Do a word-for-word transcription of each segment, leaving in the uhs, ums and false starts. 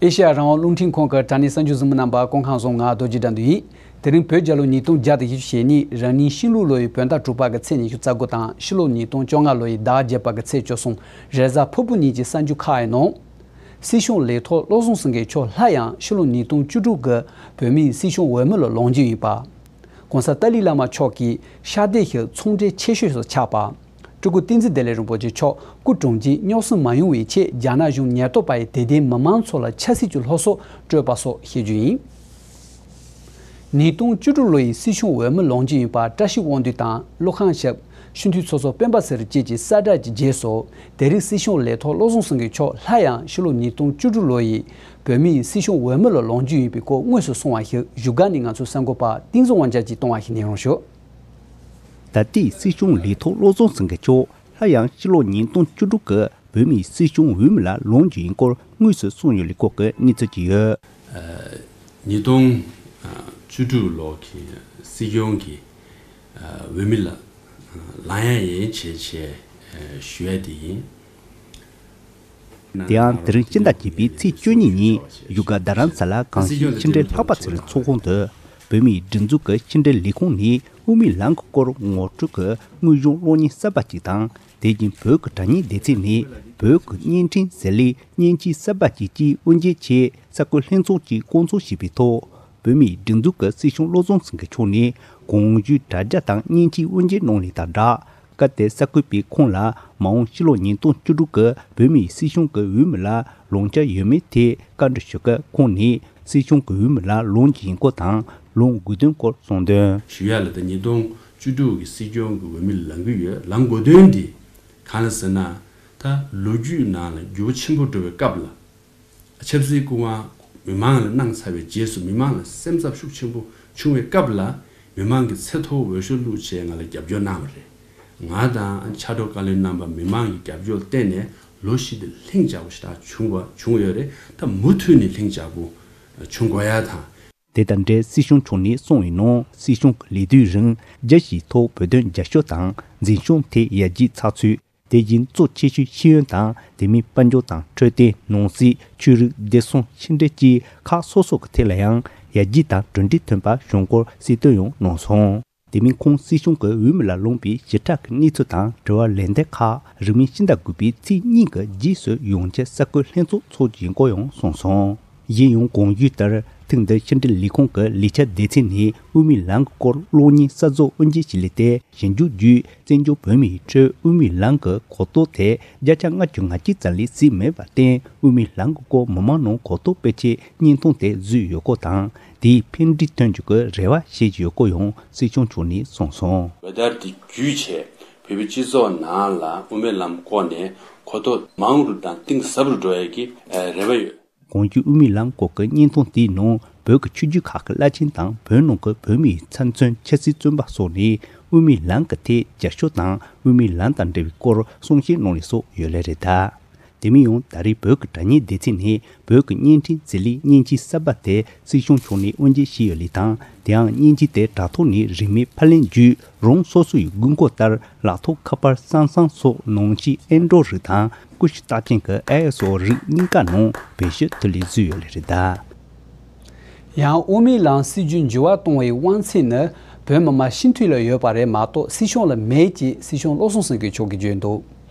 ཨེ་ཤེ་ཡ་རང་དབང་རླུང་འཕྲིན་ཁང་གི་དྲ་གནས་གསར་འགྱུར་གཟིགས་མོ་རྣམ་པ་སྐུ་ཁམས་བཟང་། ང་རྡོ་རྗེ་དགྲ་འདུལ་ཡིན། དེ་རིང་བོད་རྒྱལ་ལོ་ཉིས་སྟོང་བརྒྱ་དང་བཞི་བཅུ་ཞེ་གཉིས། རང་ཉིད་ཤིང་ལུག་ལོ་ཡི་བོད་ཟླ་དྲུག་པ་གི་ཚེས་ཉི་ཤུ་རྩ་དགུ་དང་ཕྱི་ལོ་ཉིས་སྟོང་བཅོ་ལྔ་ལོ་ཡི་ཟླ་བརྒྱད་པ་གི་ཚེས་བཅུ་གསུམ་རེས་གཟའ་ཕུར་བུ་ཉིན་གྱི་གསར་འགྱུར་ཁག་ཡི་ནང་། སྲིད་སྐྱོང་ལས་ཐོག་བློ་བཟང་སེང་གེ་མཆོག་སླར་ཡང་ཕྱི་ལོ་ཉིས་སྟོང་བཅུ་དྲུག་གི་བོད་མིའི་སྲིད་སྐྱོང་འོས་མི་ལ་ལངས་རྒྱུ་ཡིན་པ། ༸གོང་ས་ཏཱ་ལའི་བླ་མ་མཆོག་གིས་ཕྱག་དེབ་ཞིག་ཚོང་འབྲེལ་ཆེ་ཤོས་སུ་ཆགས་པ། སྤྲུལ་སྐུ་བསྟན་འཛིན་བདེ་ལེགས་རིན་པོ་ཆེ་མཆོག་སྐུ་གྲོངས་རྗེས་རྙོག་ཟིང་མ་ཡོང་བའི་ཆེད་རྒྱ་ནག་གཞུང་ཉེན་རྟོག་པ་ཡིས་དད་ལྡན་མི་མང་ཚོ་ལ་ཆབ་སྲིད་ཀྱི་སློབ་གསོ་སྤྲོད་པ་སོགས་བྱེད་རྒྱུ་ཡིན། ཉིས་སྟོང་བཅུ་དྲུག་ལོ་ཡི་སྲིད་སྐྱོང་འོས་མི་ལངས་རྒྱུ་ཡིན་པ་བཀྲ་ཤིས་དབང་འདུས་དང་ཀླུ་ཁང་ཞབས། སྤྱི་འཐུས་ཚོགས་གཙོ་སྤེན་པ་ཚེ་རིང་བཅས་ཀྱི་གསལ་བསྒྲགས་ཀྱི་རྗེས་སུ། དེ་རིང་སྲིད་སྐྱོང་ལས་ཐོག་བློ་བཟང་སེང་གེ་མཆོག་སླར་ཡང་ཕྱི་ལོ་ཉིས་སྟོང་བཅུ་དྲུག་ལོ་ཡི་བོད་མིའི་སྲིད་སྐྱོང་འོས་མི་ལ་ལངས་རྒྱུ་ཡིན་པའི་སྐོར་དངོས་སུ་གསུངས་པ་ཞིག་བཞུགས་སྒར་ནས་ང་ཚོའི་གསར་འགོད་པ་བསྟན་འཛིན་དབང་རྒྱལ་གྱིས་གཏོང་བ་ཞིག་སྙན་སྒྲོན་ཞུ། ད་ལྟའི་སྲིད་སྐྱོང་ལས་ཐོག་བློ་བཟང་སེང་གེ་མཆོག་སླར་ཡང་ཕྱི་ལོ་ཉིས་སྟོང་བཅུ་དྲུག་གི་བོད་མིའི་སྲིད་སྐྱོང་འོས་མི་ལ་ལངས་རྒྱུ་ཡིན་སྐོར་དངོས་སུ་གསུངས་ཡོད་ལས་ཁོག་གི་གནས་ཚུལ་ཅིག་ཡོད། ཉིས་སྟོང་བཅུ་དྲུག་ལོ་གི་སྲིད་སྐྱོང་གི་འོས་མི་ལ་ལངས་ཡ་ཡན་ཆད་ཞུ་ཡ་དེ་ཡིན། དེའང་དེ་རིང་སྤྱི་ཟླ་བརྒྱད་པའི་ཚེས་བཅུ་གཉིས་ཉིན་བཞུགས་སྒར་རྡ་རམ་ས་ལ་གངས་སྐྱིད་ཕྱི་འབྲེལ་ལྷག་པ་ཚེ་རིང་ཚོགས་ཁང་དུ་བོད་མིའི་སྒྲིག་འཛུགས་ཀྱི་ཕྱི་འབྲེལ་ལས་ཁུངས་ནས་དབུ་མའི་ལམ་གྱི་སྐོར་ངོ་སྤྲོད་ཀྱི་དངོས་གཞུང་གློག་བརྙན་གསར་པ་ཅིག་དང་། དེ་བཞིན་བོད་ཀྱི་དྲ་བརྙན་སྡེ་ཚན་ནས་བོད་ཀྱི་བརྙན་འཕྲིན་ཟེར་ལེའི་བརྙན་འཕྲིན་གསར་པ་ཅིག་ཅིག་དབུ་འབྱེད་ཆེད་གསར་འགོད་ལྷན་ཚོགས་ཅིག་བསྐོང་ཚོགས་བྱས་པའི་ཐོག་བོད་མིའི་སྒྲིག་འཛུགས་ཀྱི་སྲིད་སྐྱོང་བློ་བཟང་སེང་གེ་མཆོག་ནས་གོང་ཞུས་དྲ་རྒྱ་དང་བརྙན་འཕྲིན་དབུ་འབྱེད་གནང་ལུགས་དང་སྦྲགས། སྐབས་དེར་གསར་འགོད་པས་ཁོང་ལ་མ་འོངས་ཕྱི་ལོ་ཉིས་སྟོང་བཅུ་དྲུག་གི་བོད་མིའི་སྲིད་སྐྱོང་གི་འོས་མི་ལ་ལངས་འཆར་ཡོད་མེད་ཐད་བཀའ་འདྲི་ཞུ་སྐབས་ཁོང་ནས་སྲིད་སྐྱོང་གི་འོས་མི་ལ་ལངས་རྒྱུ་ཡིན་སྐོར་དང་ལངས་དགོས་དོན་སྐོར་གསུངས་དོན། ཞུ་ཡ་ལ་ད་ཉིས་སྟོང་བཅུ་དྲུག་གི་སྲིད་སྐྱོང་གི་འོས་མི་ལངས་ཀྱི་ཡོད། ལངས་དགོས་དོན་འདི་གང་ལ་ཟེར་ན། ད་ལོ་རྒྱུས་ནང་ལ་འགྱུར་བ་ཆེན་པོ་འགྲོ་བའི་སྐབས་ལ། ཆབ་སྲིད་སྐུ་དབང་མི་མང་ལ་གནང་ཚར་བའི་རྗེས་སུ་མི་མང་ལ་སེམས་འཚབ་ཤུགས་ཆེན་པོ་བྱུང་བའི་སྐབས་ལ། མི་མང་གིས་ཚེ་ཐོག་འོས་ཤོག་བླུགས་བྱས་ང་ལ་རྒྱབ་སྐྱོར་གནང་བ་རེད། ང་དང་ཕྱག་རོགས་བཀའ་བློན་རྣམ་པ་མི་མང་གི་རྒྱབ་སྐྱོར་བརྟེན་ནས་ལོ་བཞི་དེ་ལྷིང་འཇགས་པོ་ཞེ་དྲག་བྱུང་བ་བྱུང་ཡོད་རེད། ད་མུ་མཐུད་ནས་ལྷིང་འཇགས་པོ་བྱུང་དགོས་ཡ་དང་། དེ་དང་འབྲེལ་སྲིད་སྐྱོང་མཆོག་ནས་གསུངས་པའི་ནང་སྲིད་སྐྱོང་གི་ལས་དུས་རིང་རྒྱལ་སྤྱིའི་ཐོག་བོད་དོན་རྒྱབ་སྐྱོར་དང་འཛིན་སྐྱོང་ཐད་ཡར་རྒྱས་ཚགས་ཚུད། དེ་བཞིན་གཙོ་ཆེ་ཤོས་ཤེས་ཡོན་དང་དེ་མིན་དཔལ་འབྱོར་དང་འཕྲོད་བསྟེན་ནང་སྲིད་ཆོས་རིག་བདེ་སྲུང་ཕྱི་འབྲེལ་བཅས་ཁག་སོ་སོ་གི་ཐད་ལ་ཡང་ཡར་རྒྱས་དང་གྲུབ་འབྲས་ཐོན་པ་བྱུང་སྐོར་གསལ་སྟོན་ཡང་གནང་སོང་། དེ་མིན་ཁོང་སྲིད་སྐྱོང་གི་འོས་མི་ལ་ལངས་པའི་ཞེ་དྲག་གི་གནས་ཚུལ་དང་དྲི་བ་ལན་འདེབས་ཁག་རིང་མིན་ཕྱི་ཟླ་དགུ་པའི་ཚེས་གཉིས་ཀྱི་རྗེས་སུ་ཡོང་ཆེད་གསར་འགོད་ལྷན་ཚོགས་འཚོགས་ཀྱི་ཡིན་སྐོར་ཡང་གསུངས་སོང་། གཞན་ཡང་གོང་ཞུས་ལྟར་ཐེངས་འདིའི་ཕྱི་འབྲེལ་ལས་ཁུངས་ཀྱི་ལས་འཆར་སྡེ་ཚན་ནས་དབུ་མའི་ལམ་གྱི་སྐོར་གློག་བརྙན་གསར་བཟོ་དབུ་འབྱེད་བྱས་ལས་ཏེ། ཞིབ་འཇུག་བརྒྱུད་བཙན་བྱོལ་བོད་མིའི་ཁྲོད་དབུ་མའི་ལམ་གྱི་གོ་རྟོགས་ཐད་བརྒྱ་ཆ་ལྔ་བཅུ་ང་གཅིག་ཙམ་ལས་ཟིན་མེད་པར་བརྟེན། དབུ་མའི་ལམ་གྱི་སྐོར་མི་མང་ནང་གོ་རྟོགས་སྤེལ་ཆེད་བརྙན་ཐུང་དེ་བཟོས་ཡོད་སྐོར་དང་། དེས་ཕན་འབྲས་ཐོན་རྒྱུ་གི་རེ་བ་བྱེད་ཀྱི་ཡོད་སྐོར་ཡང་སྲིད་སྐྱོང་མཆོག་ནས་གསུངས་སོང་། འོད་སྡེར་དེ་བརྒྱུད་བྱས་བོད་པའི་སྤྱི་ཚོགས་ནང་ལ་དབུ་མའི་ལམ་སྐོར་ནས་གོ་རྟོགས་མང་རུ་དང་གཏིང་ཟབ་རུ་འགྲོ་ཡས་ཀྱི་རེ་བ་ཡོད། གོང་ཞུས་དབུ་མའི་ལམ་སྐོར་གྱི་བརྙན་ཐུང་དེའི་ནང་བོད་ཀྱི་ཆོས་བརྒྱུད་ཁག་གི་བླ་ཆེན་དང་བོད་ནང་གི་བོད་མིའི་ཚབ་མཚོན་ཆབ་སྲིད་བཙོན་པ་སོགས་ནས་དབུ་མའི་ལམ་གྱི་ཐད་རྒྱབ་སྐྱོར་དང་དབུ་མའི་ལམ་དང་འབྲེལ་བའི་སྐོར་གསུང་བཤད་གནང་ལས་སོགས་ཡོད་ལེ་རེད་ད། དེ་མིན་ཡང་ད་རེས་བོད་ཀྱི་དྲ་བརྙན་སྡེ་ཚན་ནས་བོད་ཀྱི་བརྙན་འཕྲིན་ཟེར་ལེའི་བརྙན་འཕྲིན་གསར་པ་དེ་སྲིད་སྐྱོང་མཆོག་ནས་དབུ་འབྱེད་བྱས་ཡོད་ལེ་དང་། དེའང་བརྙན་འཕྲིན་དེ་དྲ་ཐོག་ནས་རིན་མེད་ཕབ་ལེན་བརྒྱུད་རང་སོ་སོའི་དགོས་མཁོ་ལྟར་ལག་ཐོགས་ཁ་པར་སམ་སང་སོགས་ནང་གཤིས་ཨན་ཌོ་རོཌ་དང་ཀུ་ཤུ་རྟགས་ཅན་གྱི་ཨའི་ཨེས་ཨོ་རིགས་གཉིས་ཀ་ནང་བེད་སྤྱོད་ཐུབ་ལེ་བཟོས་ཡོད་ལེ་རེད་ད། ཡང་དབུ་མའི་ལམ་སྲིད་བྱུས་འགྱུར་བ་གཏོང་བའི་དབང་ཚད་ནི་བོད་མི་མང་སྤྱི་འཐུས་ལ་ཡོད་པ་རེད་མ་གཏོགས་སྲིད་སྐྱོང་ལ་མེད་ཅེས་སྲིད་སྐྱོང་བློ་བཟང་སེང་གེ་མཆོག་གིས་བརྗོད་འདུག།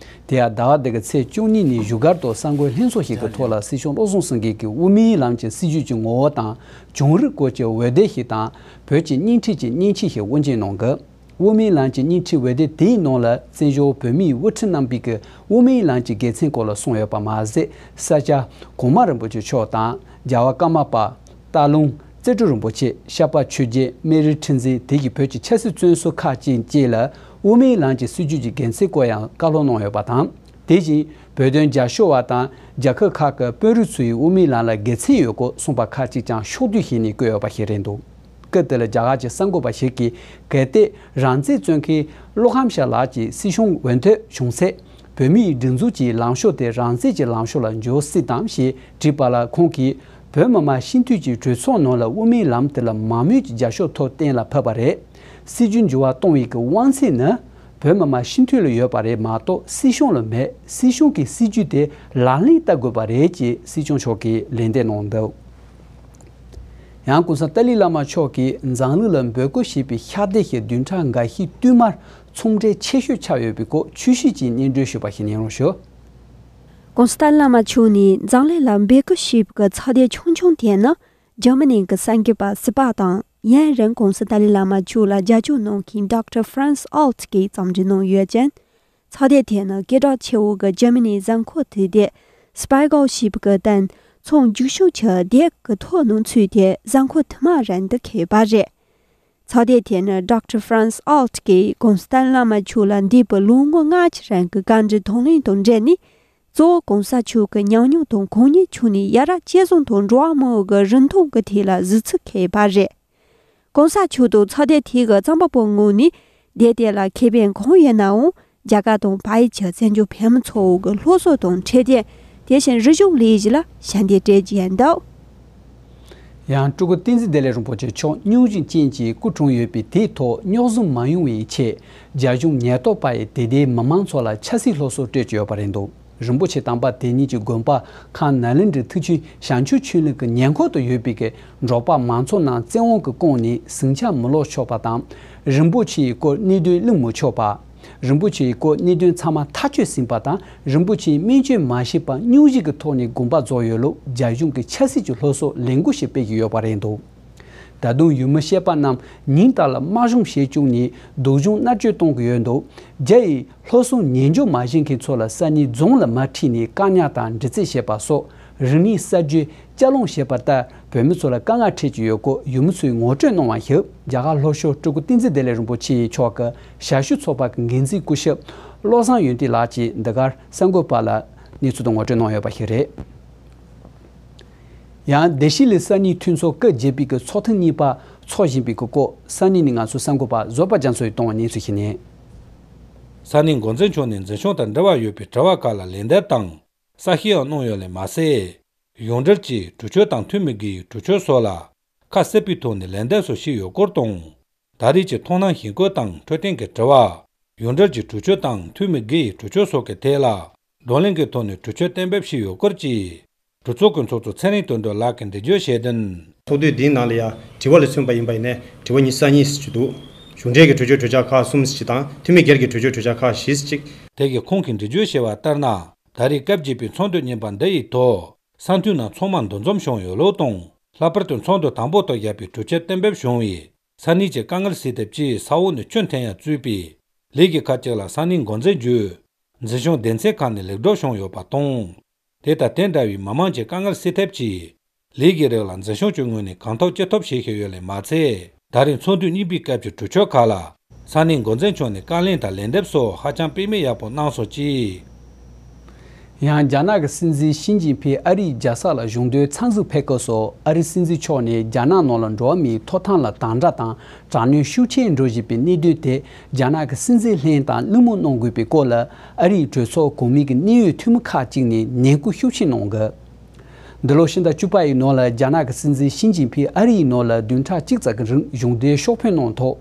དེ་ཡང་ཟླ་བ་འདི་གི་ཚེས་བཅུ་གཉིས་ཉིན་བཞུགས་སྒར་དུ་གསར་འགོད་ལྷན་ཚོགས་ཤིག་གི་ཐོག་ལ་སྲིད་སྐྱོང་བློ་བཟང་སེང་གེ་གིས་དབུ་མའི་ལམ་གྱི་སྲིད་བྱུས་ཀྱི་ངོ་བོ་དང་བྱུང་རིམ་སྐོར་གྱི་འོད་སྡེར་ཞིག་དང་བོད་ཀྱི་བརྙན་འཕྲིན་གྱི་མཉེན་ཆས་ཤིག་དབུ་འབྱེད་གནང་གི། དབུ་མའི་ལམ་གྱི་བརྙན་འཕྲིན་འོད་སྡེར་དེའི་ནང་ལ་བཙན་བྱོལ་བོད་མིའི་དབུ་ཁྲིད་རྣམ་པའི་གི་དབུ་མའི་ལམ་གྱི་དགེ་མཚན་སྐོར་ལ་གསུངས་ཡོད་པ་མ་ཟད། ས་སྐྱ་གོང་མ་རིན་པོ་ཆེ་མཆོག་དང་རྒྱལ་བ་ཀརྨ་པ། སྟག་ལུང་། རྩེ་སྤྲུལ་རིན་པོ་ཆེ། ཤར་པ་ཆོས་རྒྱལ། སྨན་རི་ཁྲི་འཛིན་དེ་གི་བོད་ཀྱི་ཆབ་སྲིད་བཙོན་ཟུར་ཁག་ཅིག་བཅས་ལ་དབུ་མའི་ལམ་གྱི་སྲིད་བྱུས་ཀྱི་དགེ་མཚན་སྐོར་ཡང་བཀའ་སློབ་གནང་ཡོད་པ་དང་། དེ་བཞིན་བོད་དོན་རྒྱབ་སྐྱོར་བ་དང་རྒྱལ་ཁབ་ཁག་གི་དཔོན་རིགས་ཚོ་ཡིས་དབུ་མའི་ལམ་ལ་དགེ་མཚན་ཡོད་སྐོར་གསུངས་པ་ཁག་ཅིག་ཀྱང་ཕྱོགས་བསྡུས་བྱས་ནས་བཀོད་ཡོད་པ་ཞིག་རེད་འདུག། སྐབས་དེ་ལ་རྒྱ་གར་གྱི་གསར་འགོད་པ་ཞིག་གིས་གལ་ཏེ་རང་བཙན་རྩོད་མཁན་བློ་ཁམས་ཤ་ལགས་ཀྱིས་སྲིད་སྐྱོང་འོས་ཐོབ་བྱུང་ཚེ། བོད་མིའི་སྒྲིག་འཛུགས་ཀྱི་ལངས་ཕྱོགས་དེ་རང་བཙན་གྱི་ལངས་ཕྱོགས་ལ་འགྱུར་སྲིད་དམ་ཞེས་དྲིས་པ་ལ་ཁོང་གིས། བོད་མི་མང་སྤྱི་འཐུས་ཀྱི་གྲོས་ཚོགས་ནང་ལ་དབུ་མའི་ལམ་དེ་ལ་མང་མོས་ཀྱི་རྒྱབ་སྐྱོར་ཐོབ་གཏན་ལ་ཕབ་པ་རེད། སྲིད་བྱུས་འགྱུར་བ་གཏོང་བའི་གི་དབང་ཚད་ནི། བོད་མི་མང་སྤྱི་འཐུས་ལ་ཡོད་པ་རེད་མ་གཏོགས་སྲིད་གཞུང་ལ་མེད། སྲིད་གཞུང་གི་སྲིད་ཇུས་དེ་ལག་ལེན་བསྟར་དགོས་པ་རེད་ཅེས་སྲིད་སྐྱོང་མཆོག་གིས་ལན་འདེབས་གནང་འདུག་ཡང་༧གོང་ས་ཏཱ་ལའི་བླ་མ་མཆོག་གིས་འཛམ་གླིང་ལ་འབོད་སྐུལ་བྱས་པའི་ཤར་ཏེ་ཞེས་བདུན་ཕྲག་འགའ་ཤས་བསྟུད་མར་ཚོང་འབྲེལ་ཆེ་ཤོས་ཆགས་ཡོད་པའི་སྐོར་ཆུ་ཤུལ་གྱིས་སྙན་སྒྲོན་ཞུས་པ་ཞིག་ཉན་རོགས་ཞུ། ༧གོང་ས་ཏཱ་ལའི་བླ་མ་མཆོག་ནས་འཛམ་གླིང་ལ་འབོད་སྐུལ་བྱས་པའི་ཚོགས་སྡེ་ཆུང་ཆུང་དེ་ནི། འཇར་མ་ནི་གི་གསར་འགོད་པ་སི་པ་དང་། ཡུན་རིང་༧གོང་ས་ཏཱ་ལའི་བླ་མ་མཆོག་ལ་རྒྱབ་སྐྱོར་གནང་མཁན་ཌོག་ཊར་ཧྥ་རན་སི་ཨོལ་ཊི་གིས་བརྩམས་སྒྲིག་གནང་ཡོད་ཅིང་། ཚོགས་སྡེ་དེ་ནི་སྐད་གྲགས་ཆེ་བོ་གི་འཇར་མ་ནིའི་གཟའ་འཁོར་དུས་དེབ་སི་པའི་གལ་ཞེས་པ་གི་སྟེང་ཚོང་རྒྱུག་ཤུགས་ཆེ་དེབ་ཀྱི་ཐོ་ནང་ཚུད་དེ་གཟའ་འཁོར་དུ་མ་རིང་དུ་འཁེལ་བ་རེད། ཚོགས་སྡེ་དེ་ནི་ཌོག་ཊར་ཧྥ་རན་སི་ཨོལ་ཊི་གིས་༧གོང་ས་ཏཱ་ལའི་བླ་མ་མཆོག་ལ་འདས་པའི་ལོ་ངོ་ལྔ་གི་རིང་གི་བཀའ་འདྲི་དང་ལེན་དང་འབྲེལ་ནས། གཙོ་བོ་༧གོང་ས་མཆོག་གི་ཉམས་མྱོང་དང་གང་ཉིད་ཕྱོགས་ནས་ཡ་རབས་བཅད་བཟུང་དང་འགྲོ་བ་མང་བོ་གི་རིན་ཐང་གི་ཐད་ལ་གཟིགས་ཚུལ་འཁེལ་བ་རེད། ༧གོང་ས་མཆོག་དང་ཚོགས་སྡེ་དེ་གི་རྩོམ་པ་པོའི་ངོས་ནས་དེབ་དེ་ལ་ཁེ་ཕན་གང་ཡོད་ནའང་རྒྱ་གར་དང་བལ་ཡུལ་གྱི་བཙན་བྱོལ་བོད་མི་ཚོ་བོ་གི་སློབ་གསོ་དང་འཕྲོད་བསྟེན། དེ་བཞིན་རིག་གཞུང་ལས་གཞི་ལ་ཞབས་འདེགས་སྤྲད་རྒྱུ་ཡིན་འདུག་ཡང་སྤྲུལ་སྐུ་བསྟན་འཛིན་བདེ་ལེགས་རིན་པོ་ཆེ་མཆོག་སྙུང་གཞི་ཅན་གྱི་སྐུ་གྲོངས་ཡོད་པའི་དེའི་ཐོག་རྙོག་ཟིང་མ་ཡོང་བའི་ཆེད་རྒྱ་གཞུང་ཉེན་རྟོག་པ་ཡིས་དེ་དེའི་མི་མང་ཚོ་ལ་ཆབ་སྲིད་སློབ་གསོ་སྤྲད་ཀྱི་ཡོད་པ་རེད་འདུག་རིན་པོ་ཆེ་དམ་པ་དེ་ཉིད་ཀྱི་དགོན་པ་ཁང་ནཱ་ལེནྡྲའི་ཐེག་ཆེན་བྱང་ཆུབ་ཆོས་གླིང་གི་ཉེ་འཁོར་དུ་ཡོད་པའི་གི་འབྲོག་པ་མང་ཚོགས་རྣམས་བཙན་དབང་གིས་བཀང་ནས་ཟིང་ཆ་མི་སློག་ཆོག་པ་དང་། རིན་པོ་ཆེའི་སྐོར་གནད་དོན་གླེང་མི་ཆོག་པ། རིན་པོ་ཆེའི་སྐོར་གནད་དོན་ཚང་མ་ཐག་གཅོད་ཟིན་པ་དང་རིན་པོ་ཆེའི་སྨན་བཅོས་མ་བྱས་པར་སྙུང་གཞི་གི་ཐོག་ནས་དགོངས་པ་རྫོགས་ཡོད་ལུགས་རྒྱ་གཞུང་གི་ཆབ་སྲིད་ཀྱི་སློབ་གསོ་ལས་འགུལ་ཞིག་སྤེལ་གྱི་ཡོད་པ་རེད་འདུག་ད་དུང་ཡུལ་མི་བཤད་པ་རྣམས་ཉིན་ལྟར་ལ་དམག་སྦྱོང་བྱེད་བཅུག་ནས་སྡུག་སྦྱོང་མནར་གཅོད་གཏོང་གི་ཡོད་འདུག་རྒྱ་ཡིས་སློབ་གསོ་ཉན་འཇོག་མ་བྱེད་མཁན་ཚོ་ལ་ས་གནས་རྫོང་ལ་མར་ཁྲིད་ནས་བཀག་ཉར་དང་འདྲི་རྩད་བྱེད་པ་སོགས་རིག་གནས་གསར་བརྗེ་ལྕགས་ལོང་བྱེད་པ་ལྟར་བོད་མི་ཚོ་ལ་དཀའ་ངལ་འཕྲད་ཀྱི་ཡོད་སྐོར་ཡུལ་མི་ཚོས་ངོ་སྤྲོད་གནང་བ་ཞིག་རྒྱ་གར་ལྷོ་ཕྱོགས་སྤྲུལ་སྐུ་བསྟན་འཛིན་བདེ་ལེགས་རིན་པོ་ཆེ་མཆོག་གི་ཞབས་ཞུ་ཚོགས་པ་གི་འགན་འཛིན་སྐུ་ཞབས་བློ་བཟང་ཡོན་ཏན་ལགས་ཀྱིས་འདི་གར་གསར་འགོད་པ་ལ་གནས་ཚུལ་དེ་ངོ་སྤྲོད་གནང་ཡོད་པ་ཞིག་རེད། ཡང་བདེ་སྐྱིད་གླིང་ས་གནས་འཐུས་ཚོགས་སྐབས་བརྒྱད་པའི་གི་ཚོགས་ཐེངས་གཉིས་པ་འཚོགས་བཞིན་པའི་གི་སྐོར་ས་གནས་ནས་ང་ཚོའི་གསར་འགོད་པ་བཟོད་པ་རྒྱ་མཚོ་ཡིས་བཏང་བའི་གནས་ཚུལ་ཞིག་ནས། ས་གནས་འགོ་འཛིན་མཆོག་ནས་འཛིན་སྐྱོང་དང་འབྲེལ་བ་ཡོད་པའི་དྲི་བ་ཁག་ལ་ལན་འདེབས་དང་གསལ་བཤད་གནང་ཡོད་ལས་མ་ཟད། ཡོངས་འབྲེལ་གྱི་གྲོས་ཆོད་དང་འཐུས་མི་འགའི་གྲོས་ཆོད་སོགས་ལ་ཁ་གསལ་པོའི་ཐོག་ནས་ལན་འདེབས་སོགས་བྱས་ཡོད་སྐོར་དང་། ད་རེས་ཀྱི་མཐོང་སྣང་ཞིབ་འཁོད་དང་འཕྲོད་བསྟེན་གྱི་དྲི་བ། ཡོངས་འབྲེལ་གྱི་གྲོས་ཆོད་དང་འཐུས་མི་འགའི་གྲོས་ཆོད་སོགས་ཀྱི་ཐད་ལ་བགྲོ་གླེང་གི་ཐོག་ནས་གྲོས་ཆོད་གཏན་འབེབས་བྱས་ཡོད་སྐོར་གྱིས་གྲོས་ཚོགས་ཀྱི་ཚོགས་གཙོ་ཚེ་རིང་དོན་གྲུབ་ལགས་ཀྱིས་འགྲེལ་བརྗོད་བྱས་དོན། ཚོགས་དུས་འདིའི་ནང་ལ་ཡང་དྲི་བ་ལ་མཚོན་པ་ཡིན་པ་ཡིན་ནའི་དྲི་བ་ཉི་ཤུ་རྩ་གཉིས་ཅིག་འདུག་གཞུང་འབྲེལ་གྱི་གྲོས་ཆོད་གྲོས་འཆར་ཁག་གསུམ་ཅིག་དང་འཐུས་མི་སྒེར་གྱི་གྲོས་ཆོད་གྲོས་འཆར་ཁག་བཞི་ཅིག་དེ་གའི་ཁོང་གིས་འགྲེལ་བརྗོད་བྱས་པ་ལྟར་ན། ད་རེས་སྐབས་བརྒྱད་པའི་ཚོགས་འདུ་གཉིས་པ་འདི་ཡི་ཐོག་ས་མཐོའི་ནང་ཚང་མ་འདུ་འཛོམས་བྱུང་ཡོད་ལུགས་དང་། ལྷག་པར་དུ་ཚོགས་འདུ་དང་པོ་དང་བཞག་པའི་གྲོས་ཆོད་གཏན་འབེབས་བྱུང་བའི་ས་གནས་ཀྱི་དཀའ་ངལ་སེལ་ཐབས་ཀྱིས་ས་འོག་ནས་ཆུ་འཐེན་ཡ་གཙོས་པའི་ལས་ཀྱི་ཁག་ཅིག་ལ་ས་གནས་འགོ་འཛིན་བརྒྱུད་འཛིན་སྐྱོང་སྡེ་ཚན་ཁག་ནས་ལེགས་གྲུབ་བྱུང་ཡོད་པ་དང་། དེ་དང་དེ་འདྲ་བའི་མི་མང་གྱི་དཀའ་ངལ་སེལ་ཐབས་ཀྱིས་ལས་ཀྱི་རིགས་ལ་འཛིན་སྐྱོང་བྱེད་ངོས་ནས་གང་ཐུབ་ཅི་ཐུབ་བྱེད་བཞིན་ཡོད་ལས་མ་ཚད། ད་རེས་ཚོགས་འདུ་གཉིས་པའི་སྐབས་ཀྱི་གྲོས་ཆོད་ཁག་ལ་ས་གནས་འགོ་འཛིན་མཆོག་ནས་བཀའ་ལན་དང་ལན་འདེབས་སོགས་ཧ་ཅང་དཔེ་མེད་ཡག་པོ་གནང་སོང་ཅིག་ཡང་རྒྱ་ནག་གི་སྲིད་འཛིན་ཞི་ཅིན་ཕིང་ཨ་རིའི་རྒྱལ་ས་ལ་གཞུང་དོན་འཚམས་གཟིགས་ཕེབས་སྐབས་སུ་ཨ་རིའི་སྲིད་འཛིན་མཆོག་ནས་རྒྱ་ནག་ནང་ལ་འགྲོ་བ་མིའི་ཐོབ་ཐང་ལ་དམ་དྲག་དང་དྲག་གནོན་ཤུགས་ཆེན་འགྲོ་བཞིན་པའི་གནད་དོན་དེ་རྒྱ་ནག་གི་སྲིད་འཛིན་ལྷན་དང་གླེང་མོལ་གནང་དགོས་པའི་སྐོར་ལ་ཨ་རིའི་གྲོས་ཚོགས་གོང་མའི་གི་གནད་ཡོད་འཐུས་མི་ཁག་ཅིག་ནས་ནན་སྐུལ་ཤུགས་ཆེན་གནང་གི། འདི་ལོ་ཕྱི་ཟླ་བཅུ་པ་ཡི་ནང་ལ་རྒྱ་ནག་གི་སྲིད་འཛིན་ཞི་ཅིན་ཕིང་ཨ་རི་ཡི་ནང་ལ་བདུན་ཕྲག་གཅིག་ཙམ་གྱི་རིང་གཞུང་འབྲེལ་ཤོག་ཕེབས་གནང་ཐོག་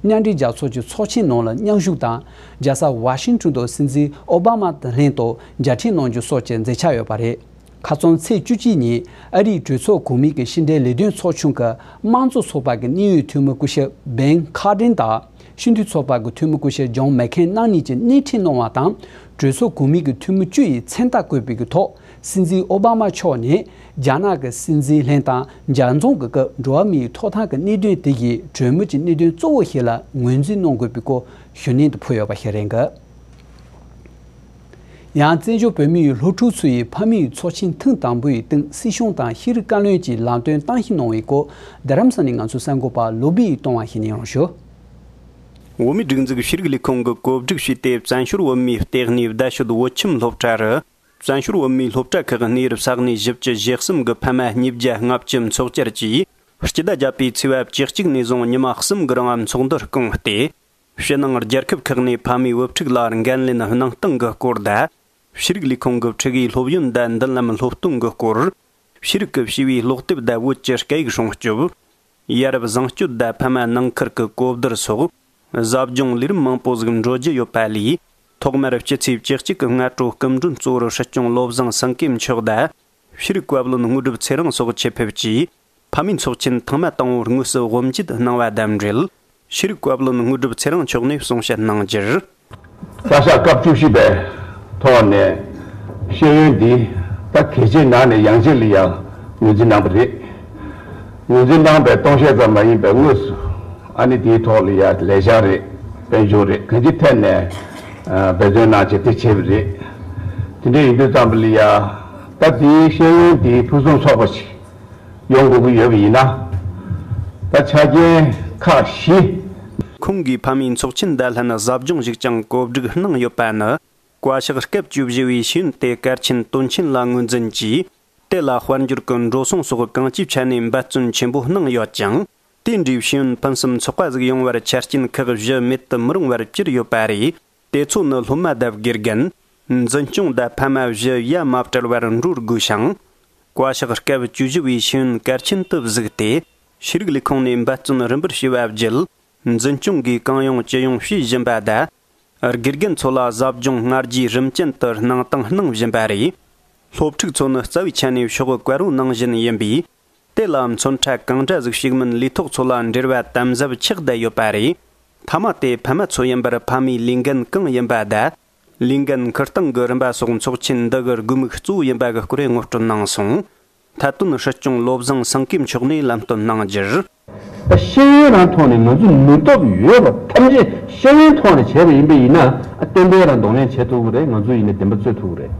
མཉམ་འབྲེལ་རྒྱལ་ཚོགས་ཀྱི་ཚོགས་ཆེན་ནང་ལ་མཉམ་ཞུགས་དང་རྒྱལ་ས་ཝ་ཤིང་ཊོན་དུ་སྲིད་འཛིན་ཨོ་བྷ་མ་དང་ལྷན་དུ་མཇལ་འཕྲད་གནང་རྒྱུ་སོགས་ཀྱི་མཛད་འཆར་ཡོད་པ་རེད། ཁ་རྩང་ཚེས་བཅུ་གཅིག་ཉིན་ཨ་རིའི་གྲོས་ཚོགས་གོང་མའི་གི་ཕྱི་འབྲེལ་ལས་དོན་ཚོགས་ཆུང་གི་དམངས་གཙོ་ཚོགས་པ་གི་གནད་ཡོད་འཐུས་མི་སྐུ་ཞབས་བེན་ཁ་ཏྲིན་དང་སྤྱི་འཐུས་ཚོགས་པ་གི་འཐུས་མི་སྐུ་ཞབས་ཇོན་མེག་ཁེན་རྣམ་གཉིས་ཀྱིས་སྣེ་ཁྲིད་གནང་བ་དང་གྲོས་ཚོགས་གོང་མའི་གི་འཐུས་མི་བཅུ་ཡིས་མཚན་རྟགས་བཀོད་པའི་གི་ཐོག་སྲིད་འཛིན་ཨོ་བྷ་མ་མཆོག་ནས་རྒྱ་ནག་གི་སྲིད་འཛིན་ལྷན་དང་མཇལ་འཛོམས་ཀྱི་སྐབས་འགྲོ་བ་མིའི་ཐོབ་ཐང་གི་གནད་དོན་དེ་ཡིས་གྲོས་མོལ་གྱི་གནད་དོན་གཙོ་བོ་ཞིག་ལ་ངོས་འཛིན་གནང་དགོས་པའི་སྐོར་ཞུ་སྣོན་དུ་ཕུལ་ཡོད་པ་ཞིག་རེད་འདུག་ཡང་བཙན་བྱོལ་བོད་མིའི་སློབ་ཕྲུག་ཚོ་ཡིས་ཕ་མའི་ཚོགས་ཆེན་ཐེངས་དང་པོའི་སྟེང་སྲིད་སྐྱོང་དང་ཤེས་རིག་བཀའ་བློན་གྱི་ལམ་སྟོན་གཏམ་བཤད་གནང་བའི་སྐོར་རྡ་རམ་ས་ནས་ང་ཚོའི་གསར་འགོད་པ་ལོ་བི་ཡིས་གཏོང་བ་ཞིག་ཉན་རོགས་ཞུ། འོས་མིའི་སྒྲིག་འཛུགས་ཤེས་རིག་ལས་ཁུངས་ཀྱིས་བཀོད་སྒྲིག་བྱས་ཏེ་བཙན་བྱོལ་བོད་མིའི་ལྟེ་གནས་རྡ་ཤོད་བོད་ཁྱིམ་སློབ་གྲྭ་རུ། བཙན་བྱོལ་བོད་མིའི་སློབ་གྲྭ་ཁག་གི་གནས་རབས་ས་གནས་བཞི་བཅུ་ཞེ་གསུམ་གྱི་ཕ་མ་ཉིས་བརྒྱ་ལྔ་བཅུ་ཚོགས་བཅར་གྱིས་སྤྱི་ཟླ་བརྒྱད་པའི་ཚེས་པ་བཅུ་གཅིག་ནས་བཟུང་ཉི་མ་གསུམ་གྱི་རིང་ཚོགས་འདུ་བསྐོངས་ཏེ། ཕྱི་ནང་རྒྱལ་ཁབ་ཁག་ནས་ཕ་མའི་བུ་ཕྲུག་ལ་འགན་ལེན་གནང་སྟངས་ཀྱི་སྐོར་དང་། ཤེས་རིག་ལས་ཁུངས་ཀྱི་ཕྲུ་གུའི་སློབ་ཡོན་དང་མདུན་ལམ་སློབ་སྟོན་གྱི་སྐོར། ཤེས་རིག་གི་བྱིས་པའི་ཀློག་དེབ་དང་བོད་ཀྱི་སྐད་ཡིག་སྲུང་སྐྱོབ། ཡ་རབས་བཟང་སྤྱོད་དང་ཕ་མ་ནང་ཁུལ་གྱི་གོ་བསྡུར་སོགས། གཟབ་སྦྱོང་ལས་རིམ་མང་པོ་ཟིག་འགྲོ་རྒྱུ་ཡོད་པ་ལས། ཐོག་མར་སྤྱི་ཚེས་བཅུ་གཅིག་གི་སྔ་དྲོ་སྐུ་མགྲོན་གཙོ་བོར་སྲིད་སྐྱོང་བློ་བཟང་སེང་གེ་མཆོག་དང་། ཤེས་རིག་བཀའ་བློན་དངོས་གྲུབ་ཚེ་རིང་སོགས་ཆེད་ཕེབས་ཀྱིས། ཕ་མའི་ཚོགས་ཆེན་ཐེངས་མ་དང་པོར་དངོས་སུ་དབུ་འབྱེད་གནང་བ་དང་འབྲེལ། ཤེས་རིག་བཀའ་བློན་དངོས་གྲུབ་ཚེ་རིང་མཆོག་ནས་གསུང་བཤད་གནང་རྒྱུར། བཀའ་ཤག་སྐབས་བཅུ་བཞི་པའི་ཐོག་ནས་ཤེས་ཡོན་འདི་ད་གལ་ཆེའི་ནང་ནས་ཡང་ཆེ་ལ་ཡང་ངོས་འཛིན་གནང་བ་རེད། ངོས་འཛིན་གནང་པའི་སྟོང་བཤད་ཙམ་མ་ཡིན་པའི་དངོས་སུ་ཨ་ནི་དེའི་ཐོག་ལ་ཡང་ལས་འཆར་རེད། དཔལ་འབྱོར་རེད། གང་ཅིའི་ཐད་ནས་འབད་བརྩོན་གནང་བྱས་དེ་བྱས་པ་རེད། དེ་འདྲ་ཡིན་དུས་ཙམ་པ་ལ་ཡང་ད་དེའི་ཤེས་ཡོན་འདིའི་ཕུན་སུམ་ཚོགས་པ་ཞིག་ཡོང་དགོས་ཀྱི་ཡོད་པ་ཡིན་ན། ད་ཆ་རྐྱེན་ཁག་བཞི། ཁོང་གིས་ཕ་མའི་ཚོགས་ཆེན་དང་ལྷན་གཟབ་སྦྱོང་ཞིག་ཀྱང་གོ་སྒྲིག་གནང་ཡོད་པ་ནི། བཀའ་ཤག་སྐབས་བཅུ་བཞི་བའི་ཤེས་ཡོན་དེ་གལ་ཆེན་དོན་ཆེན་ལ་ངོས་འཛིན་གྱིས། དེ་ལ་དཔལ་འབྱོར་གྱི་འགྲོ་སོང་སོགས་གང་ཅིའི་ཆ་ནས་འབད་བརྩོན་ཆེན་པོ་གནང་ཡོད་ཅིང་། དེ་འདྲའི་ཤེས་ཡོན་ཕུན་སུམ་ཚོགས་པ་ཟིག་ཡོང་བར་ཆ་རྐྱེན་ཁག་བཞི་མེད་དུ་མི་རུང་བར་གྱུར་ཡོད་པ་རེད། དེ་ཚོ་ནི་སློབ་མ་དང་དགེ་རྒན། འཛིན་སྐྱོང་དང་ཕ་མ་བཞི་ཡ་མ་བྲལ་བར་འགྲོ་དགོས་ཤིང་། བཀའ་ཤག་སྐབས་བཅུ་བཞི་བའི་ཤེས་ཡོན་གལ་ཆེན་དུ་གཟིགས་ཏེ། ཤེས་རིག་ལས་ཁུངས་ནས་འབད་བརྩོན་རིམ་པར་བྱས་པ་བརྒྱུད། འཛིན་སྐྱོང་གིས་གང་ཡོང་ཅི་ཡོང་བྱེད་བཞིན་པ་དང་། དགེ་རྒན་ཚོ་ལ་གཟབ་སྦྱོང་སྔ་རྗེས་རིམ་ཅན་དུ་གནང་སྟངས་གནང་བཞིན་པ་རེད། སློབ་ཕྲུག་ཚོ་ནི་རྩ་བའི་ཆ་ནས་ཤོག་བུ་བཀལ་རོགས་གནང་བཞིན་ཡིན་པས། དེ་ལ་མཚོན་ཕྲ་གང་འདྲ་ཟིག་ཞིག་མིན་ལས་ཐོག་ཚོ་ལ་འབྲེལ་བ་དམ་ཟབ་ཆགས་བསྡད་ཡོད་པ་རེད། མཐའ་མ་དེ་ཕ་མ་ཚོ་ཡིན་པར་ཕ་མའི་ལས་འགན་གང་ཡིན་པ་དང་། ལས་འགན་འཁུར་སྟངས་ཀྱི་རིམ་པ་སོགས་ཚོགས་ཆེན་འདི་གི་དགོས་དམིགས་གཙོ་བོ་ཡིན་པ་གི་སྐོར་ངོ་སྤྲོད་གནང་སོང་། མཐའ་དོན་སྲིད་སྐྱོང་བློ་བཟང་སེང་གེ་མཆོག་ནས་ལམ་སྟོན་གནང་རྒྱུར། ཤེས་ཡོན་རང་ཐོག་ནས་ང་ཚོ་ནུས་སྟོབས་ཡོད་པ་ཐམས་ཅད་ཤེས་ཡོན་ཐོག་ནས་བྱས་པ་ཡིན་པ་ཡིན་ན། ཏན་ཏན་རང་གདོང་ལེན་བྱེད་ཐུབ་ཀྱི་རེད། ང་ཚོ་ཡིན་ན་བདེན་པ་རྩོད་ཐུབ་ཀྱི་རེད།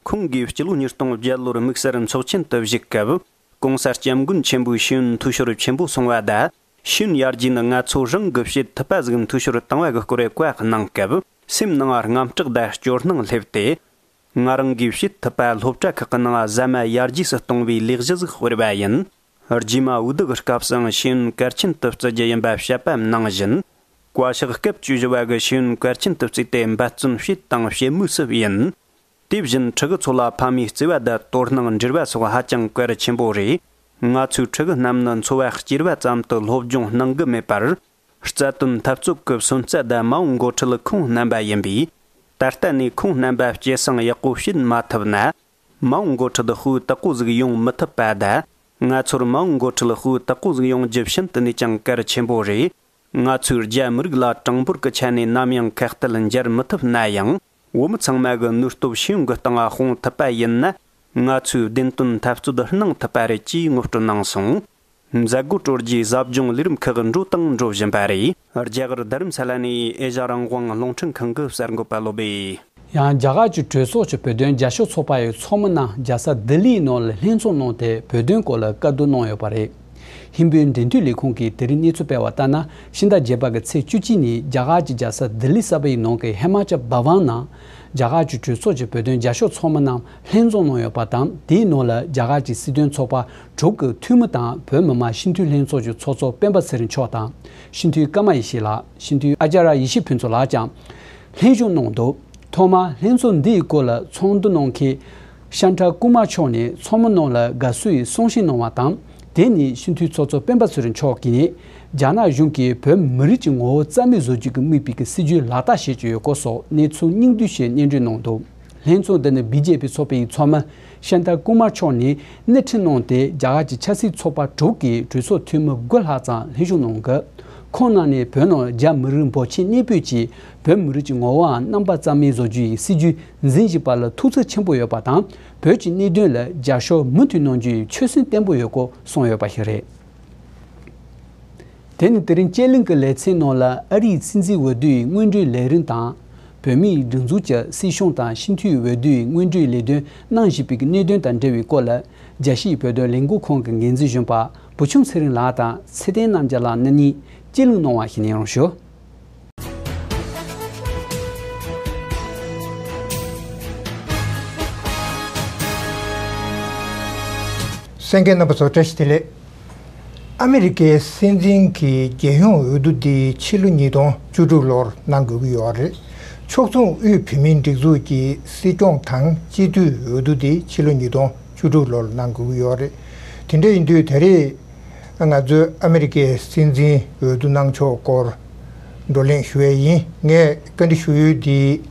ཁོང་གིས་སྤྱི་ལོ་ཉིས་སྟོང་བརྒྱད་ལོར་དམིགས་བསལ་ཚོགས་ཆེན་དུ་ཞུགས་སྐབས། གོང་ས་སྐྱབས་མགོན་ཆེན་པོའི་ཤེས་ཡོན་འཐུས་ཤོར་ཆེན་པོ་སོང་བ་དང་། ཤེས་ཡོན་ཡར་རྒྱས་ནི་ང་ཚོ་རང་གིས་བྱེད་ཐུབ་པ་ཟིག་འཐུས་ཤོར་བཏང་བ་གི་སྐོར་བཀའ་གནང་སྐབས། སེམས་ནང་དངངས་སྐྲག་དང་སྐྱོ་སྣང་སླེབས་ཏེ། ང་རང་གིས་བྱེད་ཐུབ་པ་སློབ་གྲྭ་ཁག་གི་ནང་ཟ་མ་ཡར་རྒྱས་སུ་གཏོང་བའི་ལས་གཞི་ཟིག་སྤེལ་བ་ཡིན། རྗེས་མ་འོས་བསྡུ་གི་སྐབས་སུའང་ཤེས་ཡོན་གལ་ཆེན་དུ་བརྩི་རྒྱུ་ཡིན་པ་བཤད་པ་ནང་བཞིན། བཀའ་ཤག་སྐབས་བཅུ་བཞི་བ་གི་ཤེས་ཡོན་གལ་ཆེན་དུ་བརྩིས་ཏེ་འབད་བརྩོན་བྱས་དང་བྱེད་མུས་སུ་ཡིན། དེ་བཞིན་ཕྲུ་གུ་ཚོ་ལ་ཕ་མའི་བརྩེ་བ་དང་དོ་སྣང་འབྲེལ་བ་སོགས་ཧ་ཅང་གལ་ཆེན་པོ་རེད། ང་ཚོའི་ཕྲུ་གུ་རྣམས་ནི་འཚོ་བ་སྐྱེལ་བ་ཙམ་དུ་སློབ་སྦྱོང་གནང་གི་མེད་པར། རྩ་དོན་འཐབ་རྩོད་ཀྱི་སོན་རྩ་དང་མ་འོངས་འགོ་ཁྲིད་ཁོང་རྣམ་པ་ཡིན་པས། ད་ལྟ་ནས་ཁོང་རྣམ་པ་སྐྱེད་སྲིང་ཡག་པོ་བྱེད་མ་ཐུབ་ན། མ་འོངས་འགོ་ཁྲིད་ཧུའུ་དག་པོ་ཟིག་ཡོང་མི་ཐུབ་པ་དང་། ང་ཚོར་མ་འོངས་འགོ་ཁྲིད་ཧུའུ་དག་པོ་ཟིག་ཡོང་རྒྱུ་ཤིན་ཏུ་ནས་ཀྱང་གལ་ཆེན་པོ་རེད། ང་ཚོའི་རྒྱ་མི་རིགས་ལ་གྲངས་འབོར་གྱི་ཆ་ནས་ནམ་ཡང་ཁ་གཏད་འཇལ་མི་ཐུབ་ན་ཡང་། བོད་མི་ཚང་མ་གི་ནུས་སྟོབས་ཤེས་ཡོན་གྱི་སྟེང་དབང་ཐུབ་པ་ཡིན་ན། ང་ཚོས་བདེན་དོན་འཐབ་རྩོད་གནང་ཐུབ་པ་རེད་ཅེས་ངོ་སྤྲོད་གནང་སོང་། མཛད་སྒོ་གྲོལ་རྗེས་གཟབ་སྦྱོང་ལས་རིམ་ཁག་འགྲོ་དང་འགྲོ་བཞིན་པ་རེད། རྒྱ་གར་རྡ་རམ་ས་ལ་ནས་ཨེ་ཤ་རང་དབང་རླུང་འཕྲིན་ཁང་གི་གསར་འགོད་པ་བློ་བྷེ། ཡང་རྒྱ་གར་གྱི་གྲོས་ཚོགས་ཀྱི་བོད་དོན་རྒྱབ་སྐྱོར་ཚོགས་པ་ཡི་ཚོགས་མི་རྣམས་རྒྱལ་ས་ལྡི་ལིའི་ནང་ལ་ལྷན་ཚོགས་གནང་སྟེ་བོད་དོན་སྐོར་ལ་བཀའ་བསྡུར་གནང་ཡོད་པ་རེད། ཧིན་བོད་འབྲེལ་མཐུད་ལས་ཁུངས་ཀྱིས་དེ་རིང་གནས་ཚུལ་སྤེལ་བ་ལྟར་ན། ཕྱི་ཟླ་བརྒྱད་པ་གི་ཚེས་བཅུ་གཅིག་ཉིན་རྒྱ་གར་གྱི་རྒྱལ་ས་ལྡི་ལི་གསར་པ་ཡི་ནང་གི་ཧི་མ་ཅལ་བྷ་ཝན་ནང་། རྒྱ་གར་གྱི་གྲོས་ཚོགས་ཀྱི་བོད་དོན་རྒྱབ་སྐྱོར་ཚོགས་མི་རྣམས་ལྷན་འཛོམས་གནང་ཡོད་པ་དང་། དེའི་ནང་ལ་རྒྱ་གར་གྱི་སྲིད་དོན་ཚོགས་པ་དྲུག་གི་འཐུས་མི་དང་། བོད་མི་མང་སྤྱི་འཐུས་ལྷན་ཚོགས་ཀྱི་ཚོགས་གཙོ་སྤེན་པ་ཚེ་རིང་མཆོག་དང་། སྤྱི་འཐུས་ཀརྨ་ཡེ་ཤེས་ལགས། སྤྱི་འཐུས་ཨ་ཅཱརྱ་ཡེ་ཤེས་ཕུན་ཚོགས་ལགས་ཀྱང་ལྷན་ཞུགས་གནང་འདུག། ཐོག་མར་ལྷན་ཚོགས་འདིའི་སྐོར་ལ་ཚོགས་འདུ་གནང་མཁན་ཤཱན་ཁྲ་ཀུ་མར་མཆོག་ནས་ཚོགས་མི་རྣམས་ལ་དགའ་བསུ་ཡི་གསུང་བཤད་གནང་བ་དང་། དེ་ནས་སྤྱི་འཐུས་ཚོགས་གཙོ་སྤེན་པ་ཚེ་རིང་མཆོག་གིས་ནས་རྒྱ་ནག་གཞུང་གིས་བོད་མི་རིགས་ཀྱི་ངོ་བོ་རྩ་མེད་བཟོ་རྒྱུ་གི་དམིགས་པའི་གི་སྲིད་ཇུས་ལག་བསྟར་བྱེད་ཀྱི་ཡོད་སྐོར་སོགས་གནས་ཚུལ་སྙིང་བསྡུས་ཤིག་སྙན་སྒྲོན་གནང་འདུག། ལྷན་ཚོགས་འདི་ནི་བི་ཇེ་པི་ཚོགས་པའི་ཚོགས་མི་ཤཱན་ཁྲ་ཀུ་མར་མཆོག་ནས་སྣེ་ཁྲིད་གནང་སྟེ། རྒྱ་གར་གྱི་ཆབ་སྲིད་ཚོགས་པ་དྲུག་གི་གྲོས་ཚོགས་འཐུས་མི་དགུ་ལྷག་ཙམ་ལྷན་ཞུགས་གནང་གི། ཁོང་རྣམས་ནས་བོད་ནང་རྒྱ་མི་རིགས་འབོར་ཆེན་གནས་སྤོས་ཀྱིས་བོད་མི་རིགས་ཀྱི་ངོ་བོའམ་རྣམ་པ་རྩ་མེད་བཟོ་རྒྱུ་ཡི་སྲིད་ཇུས་འཛིན་བཞིན་པ་ལ་ཐུགས་འཚབ་ཆེན་པོ་ཡོད་པ་དང་། བོད་ཀྱི་གནད་དོན་ལ་རྒྱབ་སྐྱོར་མུ་མཐུད་གནང་རྒྱུ་ཡི་ཆོད་སེམས་བརྟན་པོ་ཡོད་སྐོར་གསུངས་ཡོད་པ་ཞིག་རེད། དེ་ནི་དེ་རིང་སྤྱི་གླིང་གི་ལེ་ཚན་ནང་ལ་ཨ་རིའི་སྲིད་འཛིན་འོས་བསྡུ་ཡི་སྔོན་འགྲོའི་ལས་རིམ་དང་། བོད་མིའི་སྒྲིག་འཛུགས་ཀྱི་སྲིད་སྐྱོང་དང་སྤྱི་འཐུས་འོས་བསྡུ་ཡི་སྔོན་འགྲོའི་ལས་དོན་གནང་བཞིན་པའི་གནད་དོན་དང་འབྲེལ་བའི་སྐོར་ལ། རྒྱལ་སྤྱིའི་བོད་དོན་ལས་འགུལ་ཁང་གི་འགན་འཛིན་གཞོན་པ་བུ་ཆུང་ཚེ་རིང་ལགས་དང་ཚེ་བརྟན་རྣམ་རྒྱལ་ལགས་གཉིས་བཅས་ལུང་གནང་བ་ཞིག་ནས་རང་ཞུ། གསན་མཁན་རྣམ་པ་ཚོ་བཀྲ་ཤིས་བདེ་ལེགས། ཨ་མི་རི་ཀའི་སྲིད་འཛིན་གྱི་རྒྱལ་ཡོངས་འོས་བསྡུ་འདི་ཕྱི་ལོ་ཉིས་སྟོང་བཅུ་དྲུག་ལོར་གནང་དགོས་ཀྱི་ཡོད་རེད། ཕྱོགས་མཚུངས་དབུས་བོད་མིའི་སྒྲིག་འཛུགས་ཀྱི་སྲིད་སྐྱོང་དང་སྤྱི་འཐུས་འོས་བསྡུ་འདི་ཕྱི་ལོ་ཉིས་སྟོང་བཅུ་དྲུག་ལོར་གནང་དགོས་ཀྱི་ཡོད་རེད། དེ་འདྲ་ཡིན་དུས་ད་རེས་ང་ཚོས་ཨ་མི་རི་ཀའི་སྲིད་འཛིན་འོས་བསྡུ་གནང་ཕྱོགས་སྐོར་ བགྲོ་གླེང་ཞུ་ཡས་ཡིན། ངས་བཀའ་འདྲི་ཞུ་ཡུལ་འདི་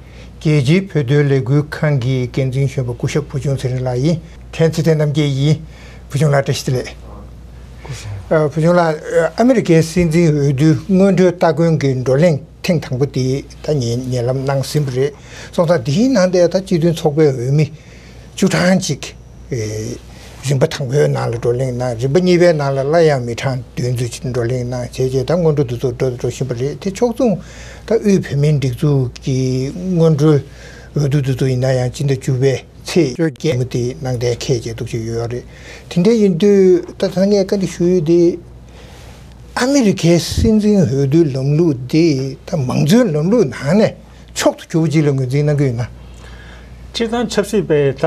རྒྱལ་སྤྱིའི་བོད་དོན་ལས་འགུལ་ཁང་གི་འགན་འཛིན་གཞོན་པ་སྐུ་ཞབས་བུ་ཆུང་ཚེ་རིང་ལགས་ཡིན། ཕྲན་ཚེ་བརྟན་རྣམ་རྒྱལ་ཡིན། བུ་ཆུང་ལགས་བཀྲ་ཤིས་བདེ་ལེགས། ཨ། བུ་ཆུང་ལགས། ཨ། ཨ་མི་རི་ཀའི་སྲིད་འཛིན་འོས་བསྡུའི་སྔོན་འགྲོའི་སྟ་གོན་གྱི་བགྲོ་གླེང་ཐེངས་དང་པོ་དེ་ད་ཉེ་ཉེ་ལམ་གནང་ཟིན་པ་རེད། སོང་ཙང་དེའི་ནང་དེ་ད་སྤྱི་མཐུན་ཚོགས་པའི་འོས་མི་བཅུ་གྲངས་ཅིག་ཨེ། རིམ་པ་དང་པོའི་ནང་ལ་བགྲོ་གླེང་གནང་། རིམ་པ་གཉིས་པའི་ནང་ལ་སླར་ཡང་མི་གྲངས་བདུན་ཙམ་ཅིག་བགྲོ་གླེང་གནང་བྱས་རྗེས་ད་སྔོན་འགྲོ་འདི་ཚོ་འགྲོ་འགྲོ་བཞིན་པ་རེད། དེ་ཕྱོགས་མཚུངས་ད་དབུས་བོད་མིའི་སྒྲིག་འཛུགས་ཀྱི་སྔོན་འགྲོའི་འོས་བསྡུ་འདི་ཚོ་ཡིན་ན་ཡང་སྤྱི་ཟླ་བཅུ་པའི་ཚེས་བཅོ་བརྒྱད་མོ་དེ་གནང་གཏན་འཁེལ་བྱས་འདུག་ཅིག་ཡོད་རེད། དེ་འདྲ་ཡིན་དུས་ད་ད་ངས་བཀའ་འདྲི་ཞུ་ཡུལ་དེ། ཨ་མི་རི་ཀའི་སྲིད་འཛིན་འོས་བསྡུའི་ལམ་ལུགས་འདི་ད་མང་གཙོའི་ལམ་ལུགས་ནང་ནས་མཆོག་ཏུ་གྱུར་པ་ཅིག་ལ་ངོས་འཛིན་གནང་གི་ཡོད་ན། སྤྱིར་བཏང་ཆབ་སྲིད་པས་ད་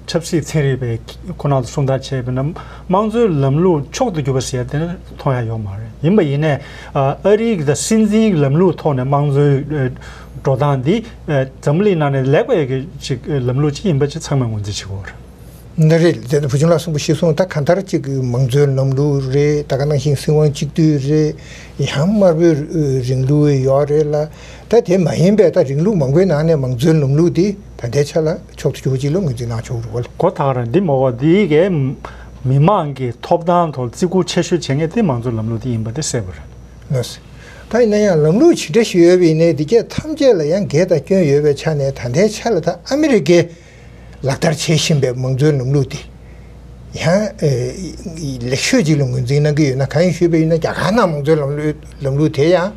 ཆབ་སྲིད་ཚན་རིག་པས་ཁོ་ན་ཚོ་གསུང་སྟངས་བྱས་པ་ན་དམངས་གཙོའི་ལམ་ལུགས་མཆོག་ཏུ་གྱུར་པ་ཟེར་ཡ་དེ་ནི་མཐོང་ཡ་ཡོད་མ་རེད། ཡིན་པ་ཡིན་ནའི་ཨ་རིའི་གི་ད་སྲིད་འཛིན་གྱི་ལམ་ལུགས་ཐོག་ནས་དམངས་གཙོའི་འགྲོ་སྟངས་འདི་འཛམ་བུ་གླིང་ནང་ནས་ལེགས་པའི་གི་ཅིག་ལམ་ལུགས་ཅིག་ཡིན་པ་ཅིག་ཚང་མས་ངོས་འཛིན་བྱེད་ཀྱི་ཡོད་རེད། འདི་རེད། དེ་ནི་བུ་ཆུང་ལགས་གསུངས་པ་གཞིར་བཟུང་ད་གང་ལྟར་ཅིག་མང་གཙོའི་ལམ་ལུགས་རེད། ད་ག་ནང་བཞིན་སྲིད་དབང་གཅིག་སྡུད་རེད། ཡང་དམར་པོའི་རིང་ལུགས་ཡོད་རེད་ལ། ད་དེ་མ་ཡིན་པའི་ད་རིང་ལུགས་མང་པོའི་ནང་ནས་མང་གཙོའི་ལམ་ལུགས་འདི་ད་ལྟའི་ཆ་ལ་མཆོག་ཏུ་གྱུར་པ་ཅིག་ལ་ངོས་འཛིན་གནང་ཆོག་རེད་བ། གོ་ད་ག་རང་འདི་མོ་བ་འདི་གའི་མི་མང་གི་ཐོབ་ཐང་ཐོག་བརྩི་བཀུར་ཆེ་ཤོས་བྱེད་མཁན་དེ་མང་གཙོའི་ལམ་ལུགས་དེ་ཡིན་པ་དེ་གསལ་པོ་རེད། ལགས་སོ། ད་ཡིན་ན་ཡང་ལམ་ལུགས་ཇི་འདྲ་ཞིག་ཡོད་པ་ཡིན་ནའི་འདི་གས་ཐམས་ཅད་ལ་ཡང་འགལ་དང་སྐྱོན་ཡོད་པའི་ཆ་ནས་ད་ལྟའི་ཆ་ལ་ད་ཨ་མི་རི་ཀའི་ལག་བསྟར་བྱེད་བཞིན་པའི་མང་གཙོའི་ལམ་ལུགས་དེ་ཡང་ལེགས་ཤོས་ཅིག་ལ་ངོས་འཛིན་གནང་གི་ཡོད་ན། གང་ཡིན་ཞུས་པ་ཡིན་ན་རྒྱ་གར་ནང་མང་གཙོའི་ལམ་ལུགས་ལམ་ལུགས་དེ་ཡང་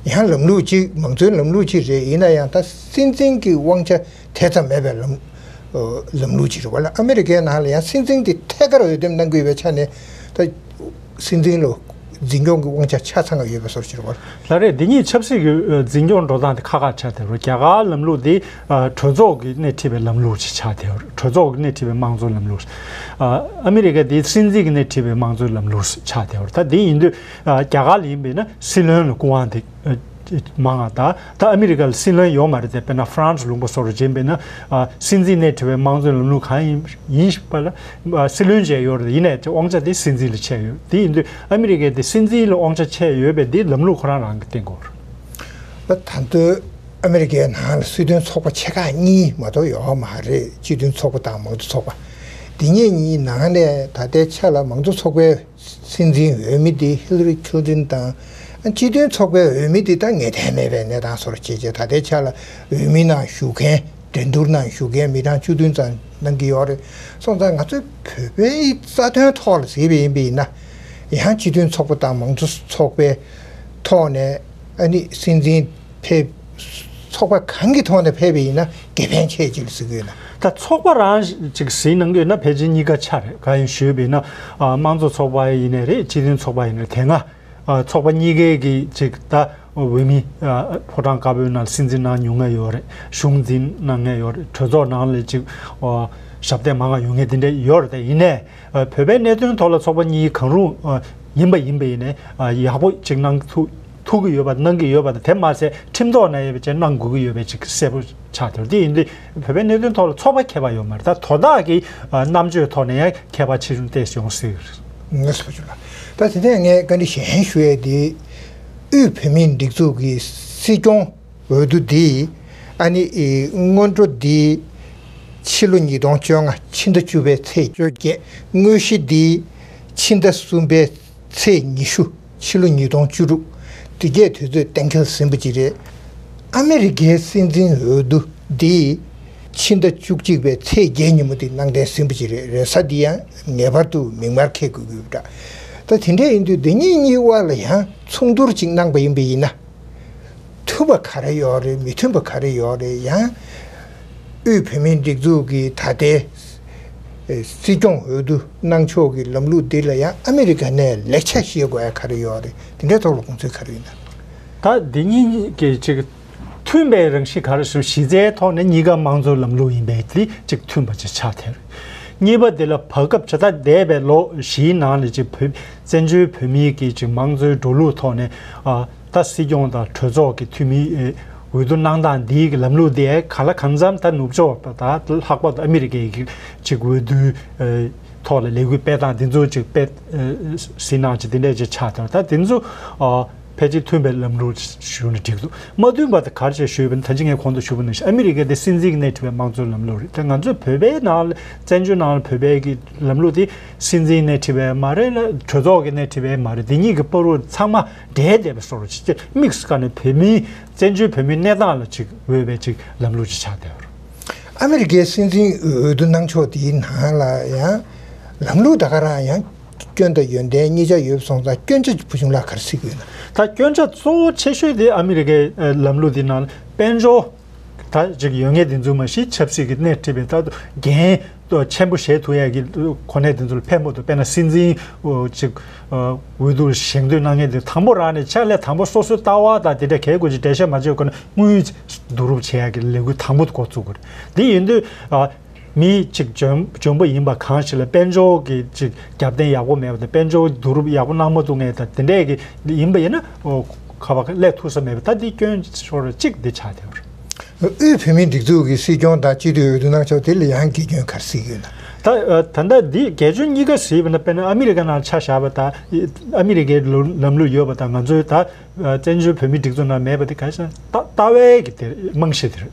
ཡང་ལམ་ལུགས་ཅིག་མང་གཙོའི་ལམ་ལུགས་ཅིག་རེད། ཡིན་ན་ཡང་ད་སྲིད་འཛིན་གྱི་དབང་ཆ་དེ་ཙམ་མེད་པའི་ལམ་ལམ་ལུགས་ཅིག་རེད་བ་ལ། ཨ་མི་རི་ཀའི་ནང་ལ་ཡང་སྲིད་འཛིན་དེ་ཐད་ཀར་འོས་འདེམས་གནང་གི་ཡོད་པའི་ཆ་ནས་ད་སྲིད་འཛིན་ལ་འཛིན་སྐྱོང་གི་དབང་ཆ་ཆ་ཚང་ཡོད་པའི་བཟོ་ཅིག་རེད་བ། ལགས་རེད། འདི་གཉིས་ཆབ་སྲིད་ཀྱི་འཛིན་སྐྱོང་འགྲོ་སྟངས་དེ་ཁག་ཁག་ཆགས་བསྡད་རེད། རྒྱ་གར་ལམ་ལུགས་འདི་གྲོས་ཚོགས་ཀྱིས་སྣེ་ཁྲིད་པའི་ལམ་ལུགས་ཅིག་ཆགས་བསྡད་རེད། གྲོས་ཚོགས་ཀྱིས་སྣེ་ཁྲིད་པའི་དམངས་གཙོའི་ལམ་ལུགས། ཨ་མི་རི་ཀ་འདི་སྲིད་འཛིན་གྱིས་སྣེ་ཁྲིད་པའི་དམངས་གཙོའི་ལམ་ལུགས་ཆགས་བསྡད་རེད། ད་འདི་ཡིན་དུས་རྒྱ་གར་ལ་ཡིན་པས་ན་སྲིད་བློན་ལ་སྐུ་དབང་དེ་མང་ང་། ད་ད་ཨ་མི་རི་ཀ་ལ་སྲིད་བློན་ཡོད་མ་རེད་དེ། དཔེར་ན་ཧྥ་རན་སི་ལུང་པ་སོགས་ལ་བྱས་པས་ན་ཨ་སྲིད་འཛིན་སྣེ་ཁྲིད་པའི་དམངས་གཙོའི་ལམ་ལུགས་གང་ཡིན་ཡིན་པ་ལ་ཨ་སྲིད་བློན་བྱས་ཡོད་རེད། ཡིན་ནའི་དབང་ཆ་དེ་སྲིད་འཛིན་ལ་ཆད་ཡོད། དེ་ཡིན་དུས་ཨ་མི་རི་ཀའི་དེ་སྲིད་འཛིན་ལ་དབང་ཆ་ཆད་ཡོད་པས་དེ་ལམ་ལུགས་ཁོ་རང་རང་གིས་བསྟན་དགོས་རེད། ད་ལྟ་ཨ་མི་རི་ཀའི་ནང་ལ་སྲིད་དོན་ཚོགས་པ་ཆེ་ཁག་གཉིས་མ་གཏོགས་ཡོད་མ་རེད། སྤྱི་མཐུན་ཚོགས་པ་དང་མང་གཙོ་ཚོགས་པ། དེ་གཉིས་གཉིས་ནང་ནས་ད་ལྟའི་ཆ་ལ་མང་གཙོ་ཚོགས་པའི་སྲིད་འཛིན་འོས་མི་དེ་ཧི་ལ་རི་ཁིལ་ཏིན་དང་། སྤྱི་མཐུན་ཚོགས་པའི་འོས་མི་དེ་ད་ངེས་གཏན་མེད་པའི་གནས་སྟངས་བཟོ་འདྲ་བྱས་རྗེས་ད་ལྟའི་ཆ་ལ་འོས་མི་ནང་ཞུགས་མཁན། འགྲན་བསྡུར་ནང་ཞུགས་མཁན་མི་གྲངས་བཅུ་བདུན་ཙམ་གནང་གི་ཡོད་རེད། སོང་ཙང་ང་ཚོའི་བོད་པའི་རྩ་དོན་ཐོག་ལ་གཟིགས་པ་ཡིན་པ་ཡིན་ན། ཡང་སྤྱི་མཐུན་ཚོགས་པ་དང་མང་གཙོ་ཚོགས་པའི་ཐོག་ནས་ཨ་ནི་སྲིད་འཛིན་ཕེབས། ཚོགས་པ་གང་གི་ཐོག་ནས་ཕེབས་པ་ཡིན་ན་དགེ་ཕན་ཆེ་ཅིག་ལ་གཟིགས་ཀྱི་ཡོད་ན། ད་ཚོགས་པ་རང་ཅིག་གཟིགས་གནང་གི་ཡོད་ན་ཕལ་ཆེར་གཉིས་ཀ་ཆ་རེད། གང་ཡིན་ཞུས་པ་ཡིན་ན་ཨ་དམངས་གཙོ་ཚོགས་པ་ཡིན་ནའི་རེད། སྤྱི་མཐུན་ཚོགས་པ་ཡིན་ནའི་རེད། དེ་སྔ་ཨ་ཚོགས་པ་གཉིས་ཀའི་གི་ཅིག་ད་འོས་མི་ཨ་ཕོ་བྲང་དཀར་པོའི་ནང་སྲིད་འཛིན་གནང་མྱོང་མཁན་ཡོད་རེད། གཞུང་འཛིན་གནང་མཁན་ཡོད་རེད། གྲོས་ཚོགས་ནང་ལ་ཅིག་ཨ་ཞབས་སྟེགས་མང་བ་ཡོད་མཁན་དེ་འདྲ་ཡོད་རེད། དེ་ཡིན་ནའི་ཨ་བོད་པའི་གནད་དོན་ཐོག་ལ་ཚོགས་པ་གཉིས་གང་རུང་ཨ་ཡིན་པ་ཡིན་པ་ཡིན་ནའི་ཨ་ཡག་པོ་ཅིག་གནང་ཐུབ་ཐུབ་ཀྱི་ཡོད་པ་གནང་གི་ཡོད་པ་དང་དེ་མ་ཟད་ཁྲིམས་ཐོག་ནས་ཡོད་པ་ཅིག་གནང་དགོས་ཀྱི་ཡོད་པ་ཅིག་གསལ་པོ་ཆགས་ཐུབ། དེ་ཡིན་དུས་བོད་པའི་གནད་དོན་ཐོག་ལ་ཚོགས་པ་ཁྱད་པར་ཡོད་མ་རེད། ད་དོ་བདག་གི་ཨ་རྣམ་དཔྱོད་ཐོག་ནས་ཡང་ཁྱད་པར་ཆེ་ཆུང་ཏོག་ཙམ་ཡོང་སྲིད་ཀྱི་རེད། ངས་སོ་ཞུ་ལ། ད་དེ་ནས་ངས་བཀའ་འདྲི་གཞན་ཞུ་ཡས་དེ། དབུས་བོད་མིའི་སྒྲིག་འཛུགས་ཀྱི་སྲིད་སྐྱོང་འོས་བསྡུ་འདི་ཨ་ནི་སྔོན་འགྲོ་འདི་ཕྱི་ལོ་ཉིས་སྟོང་བཅོ་ལྔ་ཕྱི་ཟླ་བཅུ་པའི་ཚེས་བཅོ་བརྒྱད། དངོས་གཞི་འདི་ཕྱི་ཟླ་གསུམ་པའི་ཚེས་ཉི་ཤུ། ཕྱི་ལོ་ཉིས་སྟོང་བཅུ་དྲུག། དེ་གས་དུས་ཚོད་གཏན་འཁེལ་ཟིན་པ་ཅིག་རེད། ཨ་མི་རི་ཀའི་སྲིད་འཛིན་འོས་བསྡུ་འདི་ཕྱི་ཟླ་བཅུ་གཅིག་པའི་ཚེས་བརྒྱད་ཉིན་མོ་དེ་གནང་གཏན་ཟིན་པ་ཅིག་རེད། རེས་གཟའ་འདི་ཡང་ངེས་པར་དུ་མིག་དམར་འཁེལ་དགོས་ཀྱི་ཡོད་པ་འདྲ། ད་དེ་འདྲ་ཡིན་དུས་འདི་གཉིས་གཉིས་དབར་ལ་ཡང་མཚུངས་བསྡུར་ཅིག་གནང་པ་ཡིན་པ་ཡིན་ན། མཐུན་པ་ག་རེ་ཡོད་རེད། མི་མཐུན་པ་ག་རེ་ཡོད་རེད། ཡང་དབུས་བོད་མིའི་སྒྲིག་འཛུགས་ཀྱི་ད་ལྟའི་སྲིད་སྐྱོང་འོས་བསྡུ་གནང་ཕྱོགས་ཀྱི་ལམ་ལུགས་འདི་ལ་ཡང་ཨ་མི་རི་ཀ་ནས་ལེགས་ཆ་བཞེས་དགོས་ཡ་ག་རེ་ཡོད་རེད། དེ་འདྲའི་ཐོག་ལ་དགོངས་ཚུལ་ག་རེ་ཡོད་ན། ད་འདི་གཉིས་ཀྱི་ཅིག་མཐུན་པའི་རང་བཞིན་ག་རེ་ཞུ། གཞི་རྩའི་ཐོག་ནས་གཉིས་ཀ་དམངས་གཙོའི་ལམ་ལུགས་ཡིན་པས་དེ་ཅིག་མཐུན་པ་ཅིག་ཆགས་ཐལ། གཉིས་པ་དེ་ལ་བར་སྐབས་ཇི་ལྟར་འདས་པའི་ལོ་བཞིའི་ནང་ལ་ཅིག་བོད་བཙན་བྱོལ་བོད་མིའི་གི་ཅིག་དམངས་གཙོའི་འགྲོ་ལུགས་ཐོག་ནས་ཨ། ད་སྲིད་སྐྱོང་དང་གྲོས་ཚོགས་ཀྱི་འཐུས་མི་འོས་བསྡུ་གནང་སྟངས་འདིའི་གི་ལམ་ལུགས་འདི་གང་ལ་གང་འཚམ་ད་ནུབ་ཕྱོགས་དང་ད་ལྷག་པར་དུ་ཨ་མི་རི་ཀའི་གི་ཅིག་འོས་བསྡུའི་ཐོག་ལ་ལས་འགུལ་སྤེལ་སྟངས་འདི་ཚོ་ཅིག་སྤེལ་ཟིན་གནང་ཅིག་འདི་འདྲས་ཅིག་ཆགས་དང་། ད་འདི་ཚོ་ཨ་ ཕལ་ཆེར་མཐུན་པའི་ལམ་ལུགས་ཞུས་ན་འགྲིག་འདུག་མ་མཐུན་པ་དེ་ག་རེ་བྱས་ཞུས་པ་ཡིན་ན། ད་ཅི་ངས་གོང་དུ་ཞུས་པ་ནང་བཞིན་ཨ་མི་རི་ཀའི་དེ་སྲིད་འཛིན་གྱིས་སྣེ་ཁྲིད་པའི་དམངས་གཙོའི་ལམ་ལུགས་རེད། ད་ང་ཚོའི་བོད་པའི་ནང་ལ་བཙན་བྱོལ་ནང་ལ་བོད་པའི་གི་ལམ་ལུགས་དེ་སྲིད་འཛིན་སྣེ་ཁྲིད་པའི་མ་རེད་ལ། གྲོས་ཚོགས་ཀྱིས་སྣེ་ཁྲིད་པའི་མ་རེད། དེ་གཉིས་ཀྱི་བར་དུ་ཚང་མ་འདྲེས་བསྡད་པའི་བཟོ་འདྲ་ཅིག་དམིགས་སུ་བཀར་ནས་བོད་མིའི་བཙན་བྱོལ་བོད་མིའི་གནས་སྟངས་ལ་ཅིག་འོས་པའི་ཅིག་ལམ་ལུགས་ཅིག་ཆགས་བསྡད་ཡོད་རེད། ཨ་མི་རི་ཀའི་སྲིད་འཛིན་འོས་བསྡུ་གནང་ཕྱོགས་དེའི་ནང་ལ་ཡང་ལམ་ལུགས་ད་ག་རང་ཡང་སྐྱོན་དང་ཡོན་ཏན་གཉིས་ཆ་ཡོད་པ་སོང་ཙང་། སྐྱོན་ཆ་བུ་ཆུང་ལ་ག་རེ་གཟིགས་ཡོད་ན། ད་སྐྱོན་ཆ་གཙོ་བོ་ཆེ་ཤོས་དེ་ཨ་མི་རི་ཀའི་ཨ་ལམ་ལུགས་དེའི་ནང་ལ་དཔལ་འབྱོར་ད་ཅིག་ཡོད་མཁན་དེ་ཚོ་མ་གཞི་ཆབ་སྲིད་ཀྱི་སྣེ་ཁྲིད་པའི་ད་འགན་ཆེན་པོ་བཞེས་ཐུབ་ཡ་གི་གོ་གནས་དེ་ཚོ་ལ་ཕན་པོ་འདུག་དཔེར་ན་སྲིད་འཛིན་ཨོ་ཅིག་ཨ་འོས་བསྡུ་ཞེ་འདོད་གནང་མཁན་དེ་དང་པོ་རང་ནས་ཕྱག་ལས་དང་པོ་སོ་སོའི་ལྟ་བ་དང་དེ་འདྲ་གལ་དགོས་ཀྱི་འགྲེལ་བཤད་མ་བྱས་གོང་ནས་དངུལ་བསྡུ་རུབ་བྱེད་ཡ་གི་ལས་འགུལ་དང་པོ་འགོ་བཙུགས་དགོས་རེད། དེ་ཡིན་དུས་ཨ་མི་གཅིག་འཇོན་འཇོན་པོ་ཡིན་པ་གང་ཞིག་ལ་དཔལ་འབྱོར་གྱི་ཅིག་རྒྱབ་རྟེན་ཡག་པོ་མེད་པ་དང་། དཔལ་འབྱོར་བསྡུ་རུབ་ཡག་པོ་གནང་མ་ཐུབ་མཁན་དང་དེ་འདྲས་ཀྱི་ཡིན་པ་ཡིན་ན། ཨོ་ཁ་བ་སླེབས་ཐུབ་ས་མེད་པ། ད་འདི་སྐྱོན་ཤོར་གཅིག་འདི་ཆགས་བསྡད་པ་རེད། དབུས་བོད་མིའི་སྒྲིག་འཛུགས་ཀྱི་སྲིད་སྐྱོང་དང་སྤྱི་འཐུས་འོས་བསྡུ་གནང་ཕྱོགས་དེ་ལ་ཡང་དགེ་སྐྱོན་ག་རེ་གཟིགས་ཡོད་ན། ད་ཨ་ད་ལྟ་འདི་དགེ་སྐྱོན་གཉིས་ཀ་གཟིགས་པ་ན། དཔེར་ན་ཨ་མི་རི་ཀ་ནང་ཆ་བཞག་པ་དང་ཨ་མི་རི་ཀའི་ལམ་ལམ་ལུགས་ཡོད་པ་དང་ང་ཚོའི་ད་བཙན་བྱོལ་བོད་མིའི་སྒྲིག་འཛུགས་ནང་མེད་པ་དེ་ག་རེ་ཟེར་ན། ལྟ་ལྟ་བའི་གི་དེ་རྨང་གཞི་དེ་རེད།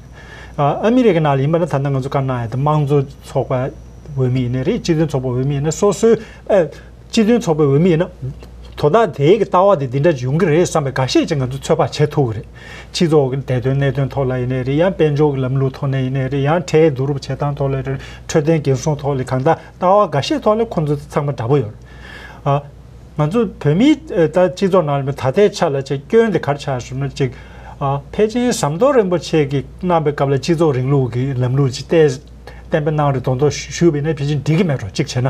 ཨ་ཨ་མི་རི་ཀ་ནང་ལ་ཡིན་པ་ན་ད་ལྟ་ང་ཚོ་བཀའ་གནང་ཡ་དེ་དམངས་གཙོ་ཚོགས་པ་འོས་མི་ཡིན་ནའི་རེད། སྤྱི་མཐུན་ཚོགས་པ་འོས་མི་ཡིན་ན་སོ་སོའི་ཨ་སྤྱི་མཐུན་ཚོགས་པའི་འོས་མི་ཡིན་ན་དོ་བདག་དེའི་གི་ལྟ་བ་དེ་འདི་འདྲ་ཡོང་གི་རེད་བསམ་པའི་འགའ་ཤས་ཅིག་ང་ཚོ་ཚོད་དཔག་བྱེད་ཐུབ་ཀྱི་རེད། སྤྱི་ཚོགས་ཀྱི་བདེ་དོན་གནད་དོན་ཐོག་ལ་ཡིན་ནའི་རེད། ཡང་དཔལ་འབྱོར་གྱི་ལམ་ལུགས་ཐོག་ནས་ཡིན་ནའི་རེད། ཡང་ཁྲལ་བསྡུ་རུབ་བྱེད་སྟངས་ཐོག་ལ་རེད། འཕྲོད་བསྟེན་འགན་སྲུང་ཐོག་ལ་གང་ལྟར་ལྟ་བ་འགའ་ཤས་ཐོག་ལ་ཁོང་ཚོ་ཚང་མ་འདྲ་པོ་ཡོད་རེད། ཨ། ང་ཚོ་བོད་མིའི་ཨ་ད་སྤྱི་ཚོགས་ནང་ལ་ད་ལྟའི་ཆ་ལ་ཅིག་སྐྱོན་དེ་ག་རེ་ཆགས་ཞུ་ན་ཅིག་ཨ་ཕལ་ཆེར་ཟམ་གདོང་རིན་པོ་ཆེ་གིས་གནང་པའི་སྐབས་ལ་སྤྱི་ཚོགས་རིང་ལུགས་ཀྱི་ལམ་ལུགས་ཅིག་གཏན་གཏན་འབེབས་གནང་རེད་མདོག་མདོག་ཞུས་པ་ཡིན་ན་ཕལ་ཆེར་འགྲིག་གི་མེད་འགྲོ། གཅིག་བྱས་ན།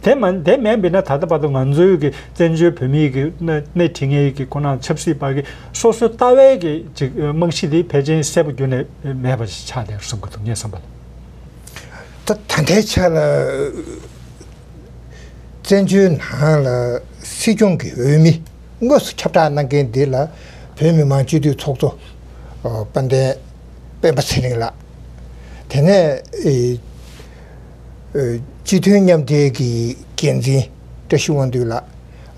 དེ་མ་དེ་མིན་པ་ཡིན་ན་ད་ལྟ་བར་དུ་ང་ཚོའི་གི་བཙན་བྱོལ་བོད་མིའི་གི་སྣེ་སྣེ་ཁྲིད་མཁན་གྱི་ཁོང་རྣམ་ཆབ་སྲིད་པ་གི་སོ་སོའི་ལྟ་བའི་གི་ཅིག་རྨང་གཞི་དེ་ཕལ་ཆེར་གསལ་པོ་གྱུར་ནས་མེད་པ་ཞིག་ཆགས་བསྡད་བསམ་གྱི་འདུག་ངས་བསམ་པ་ལ། ད་ད་ལྟའི་ཆ་ལ། བཙན་བྱོལ་ནང་ལ་སྲིད་སྐྱོང་གི་འོས་མི་དངོས་སུ་ཁྱབ་བསྒྲགས་གནང་མཁན་འདི་ལ་བོད་མི་མང་སྤྱི་འཐུས་ཚོགས་གཙོ་ཨ་དཔལ་ལྡན་སྤེན་པ་ཚེ་རིང་ལགས། དེ་ནས་ཨེ་ཨེ་སྤྱི་མཐུན་མཉམ་འབྲེལ་གྱི་འགན་འཛིན་བཀྲ་ཤིས་དབང་འདུས་ལགས།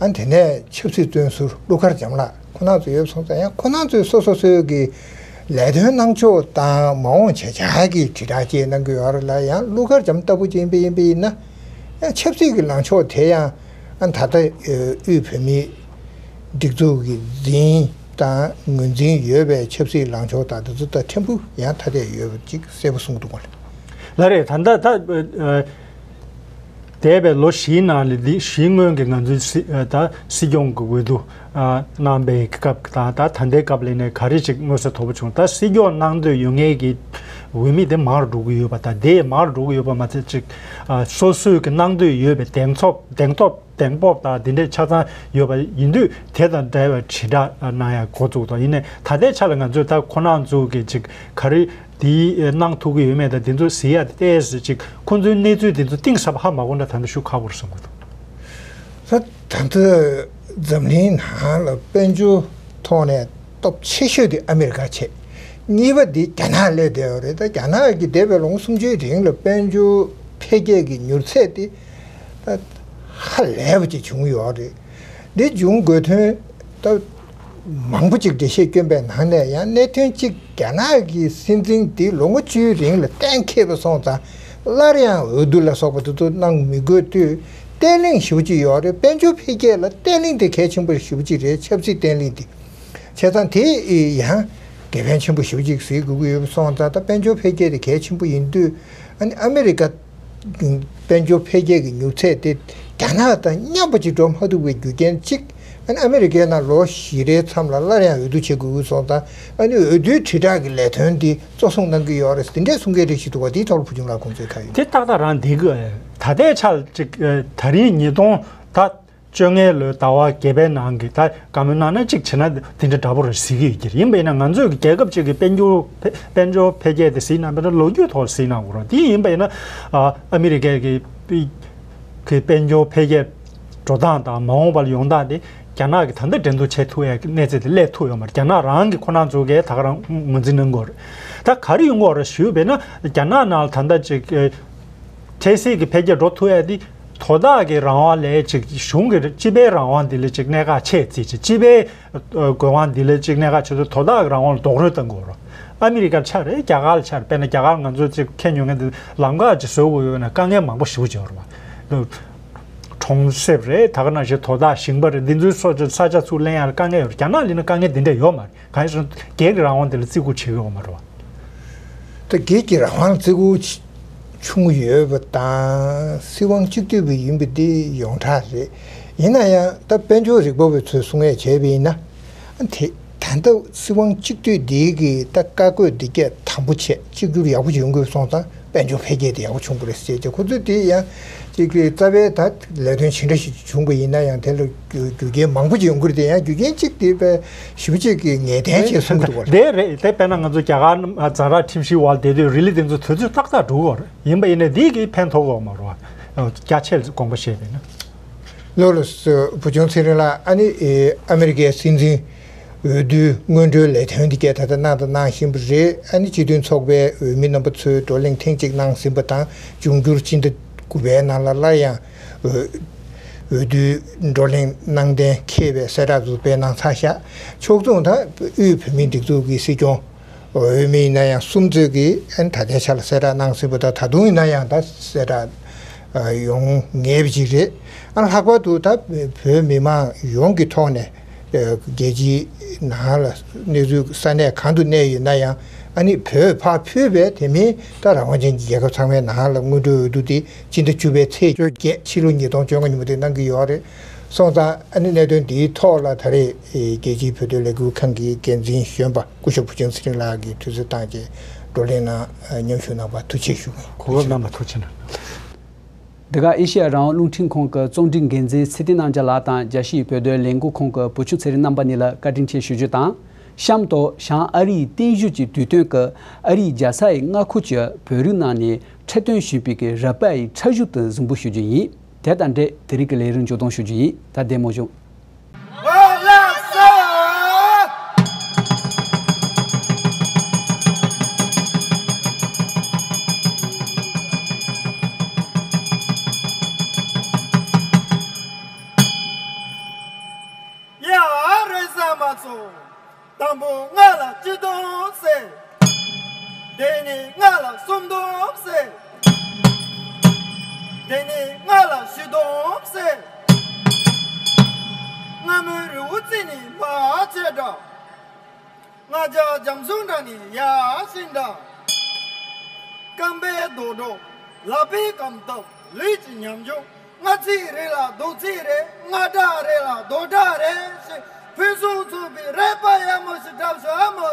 ཨ་དེ་ནས་ཆབ་སྲིད་བཙོན་ཟུར་ཀླུ་མཁར་བྱམས་ལགས། ཁོང་རྣམ་ཚོ་ཡོད་སོང་ཙང་ཡང་ཁོང་རྣམ་ཚོས་སོ་སོ་སོའི་གི་ལས་དོན་གནང་ཕྱོགས་དང་མ་འོངས་བྱེད་འཆར་གྱི་དྲིལ་བསྒྲགས་བཅས་གནང་གི་ཡོད་རེད་ལ། ཡང་ཀླུ་མཁར་བྱམས་ལྟ་བུ་ཅིག་ཡིན་པ་ཡིན་པ་ཡིན་ན། ཡང་ཆབ་སྲིད་ཀྱི་ལངས་ཕྱོགས་དེ་ཡང་ཨ་ད་ལྟ་དབུས་བོད་མིའི་སྒྲིག་འཛུགས་ཀྱི་འཛིན་དང་ངོས་འཛིན་ཡོད་པའི་ཆབ་སྲིད་ལངས་ཕྱོགས་དང་དེ་ཚོ་དང་ཕྲན་བུ་ཡང་ཐ་དད་ཡོད་པ་ཅིག་གསལ་པོ་གསུངས་འདུག་ག་ལགས་རེད། ད་ལྟ་ད། འདས་པའི་ལོ་བཞིའི་ནང་ལ་འདི་བཞིའི་སྔོན་གྱི་ང་ཚོའི་སྲིད་ཨ་ད་སྲིད་སྐྱོང་གི་འོས་བསྡུ་ཨ་གནང་པའི་སྐབས་དང་ད་ད་ལྟའི་སྐབས་ལ་ནས་ག་རེ་ཅིག་མངོན་གསལ་དོད་པོ་བྱུང་། ད་སྲིད་སྐྱོང་གནང་འདོད་ཡོད་མཁན་གྱི་འོས་མི་དེ་མང་རུ་འགྲོ་གི་ཡོད་པ་དང་། དེ་མང་རུ་འགྲོ་གི་ཡོད་པ་མ་ཚད་ཅིག་ཨ་སོ་སོས་ཀྱི་གནང་འདོད་ཡོད་པའི་གདེང་ཚོད་གདེང་ཐོབ་གདེང་སྤོབས་དང་དེ་འདྲས་ཆ་ཚང་ཡོད་པ་ཡིན་དུས། དེ་དང་འབྲེལ་བའི་དྲིལ་བསྒྲགས་གནང་ཡ་འགོ་བཙུགས་དང་། ཡིན་ནའི་ད་ལྟའི་ཆ་ལ་ང་ཚོས་ད་ཁོ་རང་ཚོ་གི་ཅིག་ག་རེ་དེ་གནང་ཐུབ་ཀྱི་ཡོད་མེད་དང་དེ་ཚོ་གཟིགས་ཡ་དེ་ཏོག་ཙམ་ཅིག་ཁོ་ཚོའི་གནས་ཚུལ་དེ་ཚོ་གཏིང་ཟབ་ཧ་མ་གོ་འདྲ་ད་ལྟ་ཞུ་ཁག་པོ་རེད་བསམ་གྱི་འདུག་ད་ད་ལྟ་འཛམ་གླིང་ནང་ལ་དཔལ་འབྱོར་ཐོག་ནས་སྟོབས་ཆེ་ཤོས་དེ་ཨ་མི་རི་ཀ་བྱས། གཉིས་པ་དེ་རྒྱ་ནག་སླེབས་བསྡད་ཡོད་རེད། ད་རྒྱ་ནག་གི་འདས་པའི་ལོ་ངོ་སུམ་ཅུའི་རིང་ལ་དཔལ་འབྱོར་འཕེལ་རྒྱས་ཀྱི་མྱུར་ཚད་དེ་ད་ཧ་ལས་པ་ཅིག་བྱུང་ཡོད་རེད། འདི་བྱུང་དགོས་དོན་ད་མང་པོ་ཅིག་འགྲེལ་བཤད་བསྐྱོན་པའི་ནང་ནས་ཡང་གནད་དོན་གཅིག་རྒྱ་ནག་གི་སྲིད་འཛིན་འདི་ལོ་ངོ་བཅུའི་རིང་ལ་གཏན་འཁེལ་བ་སོང་ཙང་སླར་ཡང་འོས་བསྡུ་ལ་སོགས་པ་དེ་ཚོ་གནང་མི་དགོས་དུས་བརྟན་ལྷིང་ཞེ་པོ་ཅིག་ཡོད་རེད། དཔལ་འབྱོར་འཕེལ་རྒྱས་ལ་བརྟན་ལྷིང་དེ་གལ་ཆེན་པོ་ཞེ་པོ་ཅིག་རེད། ཆབ་སྲིད་བརྟན་ལྷིང་དེ། བྱས་ཙང་དེ་ཡང་དགེ་ཕན་ཆེན་པོ་ཞེ་པོ་ཅིག་གཟིགས་དགོས་ཀྱི་ཡོད་པ་སོང་ཙང་ད་དཔལ་འབྱོར་འཕེལ་རྒྱས་དེ་གལ་ཆེན་པོ་ཡིན་དུས། ཨ་ནི་ཨ་མི་རི་ཀ་དཔལ་འབྱོར་འཕེལ་རྒྱས་ཀྱི་མྱུར་ཚད་དེ་རྒྱ་ནག་དང་མཉམ་པ་ཅིག་འགྲོ་མ་ཐུབ་པའི་རྒྱུ་རྐྱེན་གཅིག་ཨ་ནི་ཨ་མི་རི་ཀའི་ནང་ལོ་བཞི་རེའི་མཚམས་ལ་སླར་ཡང་འོས་བསྡུ་བྱེད་དགོས་ཀྱི་སོང་ཙང་། ཨ་ནི་འོས་བསྡུའི་དྲིལ་བསྒྲགས་ཀྱི་ལས་དོན་འདི་གཙོ་བཟུང་གནང་གི་ཡོད་རེད། དེ་འདྲས་གསུང་མཁན་རིགས་ཤིག་འདུག་པ། དེའི་ཐོག་ལ་བུ་ཆུང་ལགས་དགོངས་ཚུལ་ག་ཡོད། དེ་ཏག་ཏག་རང་བསྡད་ཀྱི་ད་ལྟའི་ཆར་ཅིག་ད་རིང་ཉིས་སྟོང་ད། བཅོ་ལྔའི་ལོའི་ཟླ་བ་བརྒྱད་པའི་ནང་གི་ད་བཀའ་མོལ་གནང་ན་གཅིག་བྱས་ན་དེ་འདྲ་འདྲ་པོ་རེད་གཟིགས་ཀྱི་ཡོད་ཀྱི་རེད། ཡིན་པ་ཡིན་ན་ང་ཚོས་ཀྱི་རྒྱལ་ཁབ་ཅིག་གི་དཔལ་འབྱོར་འཕེལ་དཔལ་འབྱོར་འཕེལ་རྒྱས་དེ་གཟིགས་ན་དཔེར་ན་ལོ་རྒྱུས་ཐོག་གཟིགས་ན་འོ་ར་དེ་ཡིན་པ་ཡིན་ན་ཨ་ཨ་མི་རི་ཀའི་གི་གི་དཔལ་འབྱོར་འཕེལ་རྒྱས་འགྲོ་སྟངས་དང་མ་འོངས་པར་ཡོང་སྟངས་དེ་རྒྱ་ནག་གིས་ད་ལྟ་འགྲན་བསྡུར་བྱེད་ཐུབ་ཡ་གི་གནས་ཚད་དེ་སླེབས་ཐུབ་ཡོད་མ་རེད། རྒྱ་ནག་རང་གི་ཁོ་རང་ཚོ་གིས་ད་ག་རང་ངོས་འཛིན་གནང་དགོས་རེད། ད་ག་རེ་ཡོང་གི་ཡོད་རེད་ཞུས་པ་ཡིན་ན་རྒྱ་ནག་ནང་ལ་ད་ལྟ་ཅིག་ཨ་འཕྲལ་སེལ་གྱི་འཕེལ་རྒྱས་འགྲོ་ཐུབ་ཡ་དེ། དོ་བདག་གི་རང་དབང་ལས་ཅིག་གཞུང་གི་སྤྱི་པའི་རང་དབང་འདི་ལས་ཅིག་གནད་འགག་ཆེ་བརྩིས་ཅིག་སྤྱི་པའི་ཨ་དགོས་དབང་འདི་ལས་ཅིག་གནད་འགག་ཆེ་ཚུལ་དོ་བདག་གི་རང་དབང་ལ་རྡོག་རོལ་གཏོང་དགོས་རེད། ཨ་མི་རི་ཀར་ཆ་རེད། རྒྱ་གར་ལ་ཆ་རེད། དཔེར་ན་རྒྱ་གར་ང་ཚོས་ཅིག་ཁྱེར་ཡོང་མཁན་འདི་ལམ་ཁ་ཅིག་བཟོ་དགོས་ཡོད་ན་དཀའ་ངལ་མང་པོ་ཞེ་པོ་ཅིག་ཡོད་རེད་པ། གྲོང་གསེབ་རེད། ད་ག་ནང་བཞིན་དོ་བདག་ཞིང་པ་རེད། འདི་ཚོའི་སོགས་ཀྱི་ས་ཆ་ཚུར་ལེན་ཡག་ལ་དཀའ་ངལ་ཡོད་རེད། རྒྱ་ནག་ལ་ཡིན་ན་དཀའ་ངལ་འདི་འདྲ་ཡོད་མ་རེད། གང་ཡིན་ཟེར་ན་སྒེར་གྱི་རང་དབང་དེ་ལ་བརྩི་བཀུར་བྱེད་ཀྱི་ཡོད་མ་རེད་པ། ད་སྒེར་གྱི་རང་དབང་བརྩི་བཀུར་ཆུང་ངུ་ཡོད་པ་དང་སྲིད་དབང་གཅིག་སྡུད་པ་ཡིན་པ་འདི་ཡོངས་གྲགས་རེད། ཡིན་ན་ཡང་ད་དཔལ་འབྱོར་རིག་པ་བའི་ཚོས་གསུང་ཡས་བྱས་པ་ཡིན་ན། དེ་ད་ལྟ་སྲིད་དབང་གཅིག་སྡུད་འདི་གི་ད་བཀའ་བཀོད་འདི་གས་དམ་པོ་བྱས་གཅིག་གྱུར་ཡག་པོ་ཅིག་ཡོང་དགོས་སོང་ཙང་དཔལ་འབྱོར་འཕེལ་རྒྱས་དེ་ཡག་པོ་བྱུང་གི་རེད་ཟེར་གྱི། ཁོ་ཚོས་དེ་ཡང་གཅིག་གི་རྩ་བའི་ད་ལས་དོན་ཇི་འདྲ་ཞིག་བྱུང་པ་ཡིན་ན་ཡང་དེ་ལ་རྒྱུ་རྒྱུ་རྐྱེན་མང་པོ་ཅིག་ཡོང་གི་རེད། དེ་ཡང་རྒྱུ་རྐྱེན་གཅིག་དེ་དཔེ་ཞེ་པོ་ཅིག་གི་ངེས་གཏན་བྱས་གསུང་གི་འདུག་པ་རེད། དེ་རེད། དེ་དཔེར་ན་ང་ཚོ་རྒྱ་གར་ཛ་དྲག་ཁྲིམས་ཞིབ་འོག་ལ་བསྡད་དུས་རི་ལི་དེ་ཚོ་དུས་ཚོད་ཏག་ཏག་འགྲོ་གི་ཡོད་རེད། ཡིན་པ་ཡིན་ནའི་འདི་གིས་ཕན་ཐོགས་ཀྱི་ཡོད་མ་རེད་པ། རྒྱ་ཆེ་ལ་དགོངས་པ་བཞེས་པས་ན། ལགས་ལགས་སོ། བུ་ཆུང་ཚེ་རིང་ལགས། ཨ་ནི་ཨེ་ཨ་མི་རི་ཀའི་སྲིད་འཛིན་འོས་བསྡུའི་སྔོན་འགྲོའི་ལས་དོན་འདི་གས་ད་ལྟ་གནང་དང་གནང་བཞིན་པ་རེད། ཨ་ནི་སྤྱི་མཐུན་ཚོགས་པའི་འོས་མི་རྣམ་པ་ཚོས་བགྲོ་གླེང་ཐེངས་གཅིག་གནང་ཟིན་པ་དང་། འབྱུང་འགྱུར་སྤྱི་ཟླ་དགུ་པའི་ནང་ལ་སླར་ཡང་འོས་འོས་བསྡུའི་བགྲོ་གླེང་གནང་གཏན་འཁེལ་བའི་གསལ་བསྒྲགས་ཚུར་སྤེལ་གནང་ཚར་ཤག་ཕྱོགས་མཚུངས་ད་དབུས་བོད་མིའི་སྒྲིག་འཛུགས་ཀྱི་སྲིད་སྐྱོང་འོས་མི་ཡིན་ན་ཡང་གསུམ་ཚོས་ཀྱིས་ཨ་ནི་ད་ལྟའི་ཆ་ལ་གསལ་བསྒྲགས་གནང་ཟིན་པ་དང་། ད་དུང་ཡིན་ན་ཡང་ད་གསལ་བསྒྲགས་ཨ་ཡོང་ངེས་པ་ཅིག་རེད། ཨ་ནི་ལྷག་པར་དུ་ད་བོད་མི་མང་ཡོངས་ཀྱི་ཐོག་ནས་ཨ་རྒྱལ་སྤྱིའི་ནང་ལ་གནས་ཚུལ་ས་གནས་གང་དུ་གནས་ཡོད་ན་ཡང་། ཨ་ནི་བོད་ཕར་ཕུད་པའི་དེ་མིན་ད་རང་དབང་ཅན་གྱི་རྒྱལ་ཁབ་ཚང་མའི་ནང་ལ་སྔོན་འགྲོའི་འོས་བསྡུ་དེ་སྤྱི་ཟླ་བཅུ་པའི་ཚེས་བཅོ་བརྒྱད་ཕྱི་ལོ་ཉིས་སྟོང་བཅོ་ལྔ་ཉིན་མོ་དེ་གནང་གི་ཡོད་རེད། སོང་ཙང་ཨ་ནི་གནད་དོན་འདིའི་ཐོག་ལ་ད་རེས་རྒྱལ་སྤྱིའི་བོད་དོན་ལས་འགུལ་ཁང་གི་འགན་འཛིན་གཞོན་པ་སྐུ་ཞབས་བུ་ཆུང་ཚེ་རིང་ལགས་ཀྱིས་དུས་ཚོད་བཏང་སྟེ་བགྲོ་གླེང་ནང་མཉམ་ཞུགས་གནང་བར་ཐུགས་རྗེ་ཆེ་ཞུ། གོ་སྐབས་གནང་བར་ཐུགས་རྗེ་གནང་། འདི་ག་ཨེ་ཤེ་ཡ་རང་དབང་རླུང་འཕྲིན་ཁང་གི་རྩོམ་སྒྲིག་འགན་འཛིན་ཚེ་བརྟན་རྣམ་རྒྱལ་ལགས་དང་། རྒྱལ་སྤྱིའི་བོད་དོན་ལས་འགུལ་ཁང་གི་བུ་ཆུང་ཚེ་རིང་རྣམ་པ་གཉིས་ལ་བཀའ་དྲིན་ཆེ་ཞུ་རྒྱུ་དང་། གཤམ་དུ་བྱང་ཨ་རིའི་བརྟན་བཞུགས་ཀྱི་དུས་སྟོན་སྐབས་ཨ་རིའི་རྒྱལ་ས་ཡི་མངའ་ཁུལ་གྱི་བོད་རིགས་རྣམས་ནས་འཁྲབ་སྟོན་ཞུས་པའི་གི་རབ་དཔལ་ཡི་འཁྲབ་གཞུག་ཏུ་གཟིགས་འབུལ་ཞུ་རྒྱུ་ཡིན། དེ་དང་འབྲེལ་དེ་རིང་གི་ལས་རིམ་མཇུག་སྡོམ་ཞུ་རྒྱུ་ཡིན། ད་བདེ་མོ་བྱུང་། ཡ་རེ་ས་མ་ཚོ། དང་པོ་ང་ལ་སྤྱི་སྟོང་ཟེར། དེ་ནས་ང་ལ་སུམ་སྟོང་ཟེར། དེ་ནས་ང་ལ་བཞི་སྟོང་ཟེར། སྔ་མོའི་རི་བོ་རྩེ་ནས་མར་ཆད་འདྲ། ང་ཅག་རྒྱ་མཚོ་འདྲ་ནས་ཡར་ཕྱིན་འདྲ། རྐང་པའི་རྡོག་སྒྲོག་ལག་པའི་རྐང་སྟབས་ལུས་ཀྱི་ཉམས་འགྱུར། སྔ་ཚིག་རེད་ལ་ལྡོག་ཚིག་རེད། སྔ་དགྲ་རེད་ལ་ལྡོག་དགྲ་རེད་ཞེས། ཕུན་སུམ་ཚོགས་པའི་རེ་བ་ཡག་མོ་ཞིག་བསྒྲབས་ཤོག་ཨ་མོ།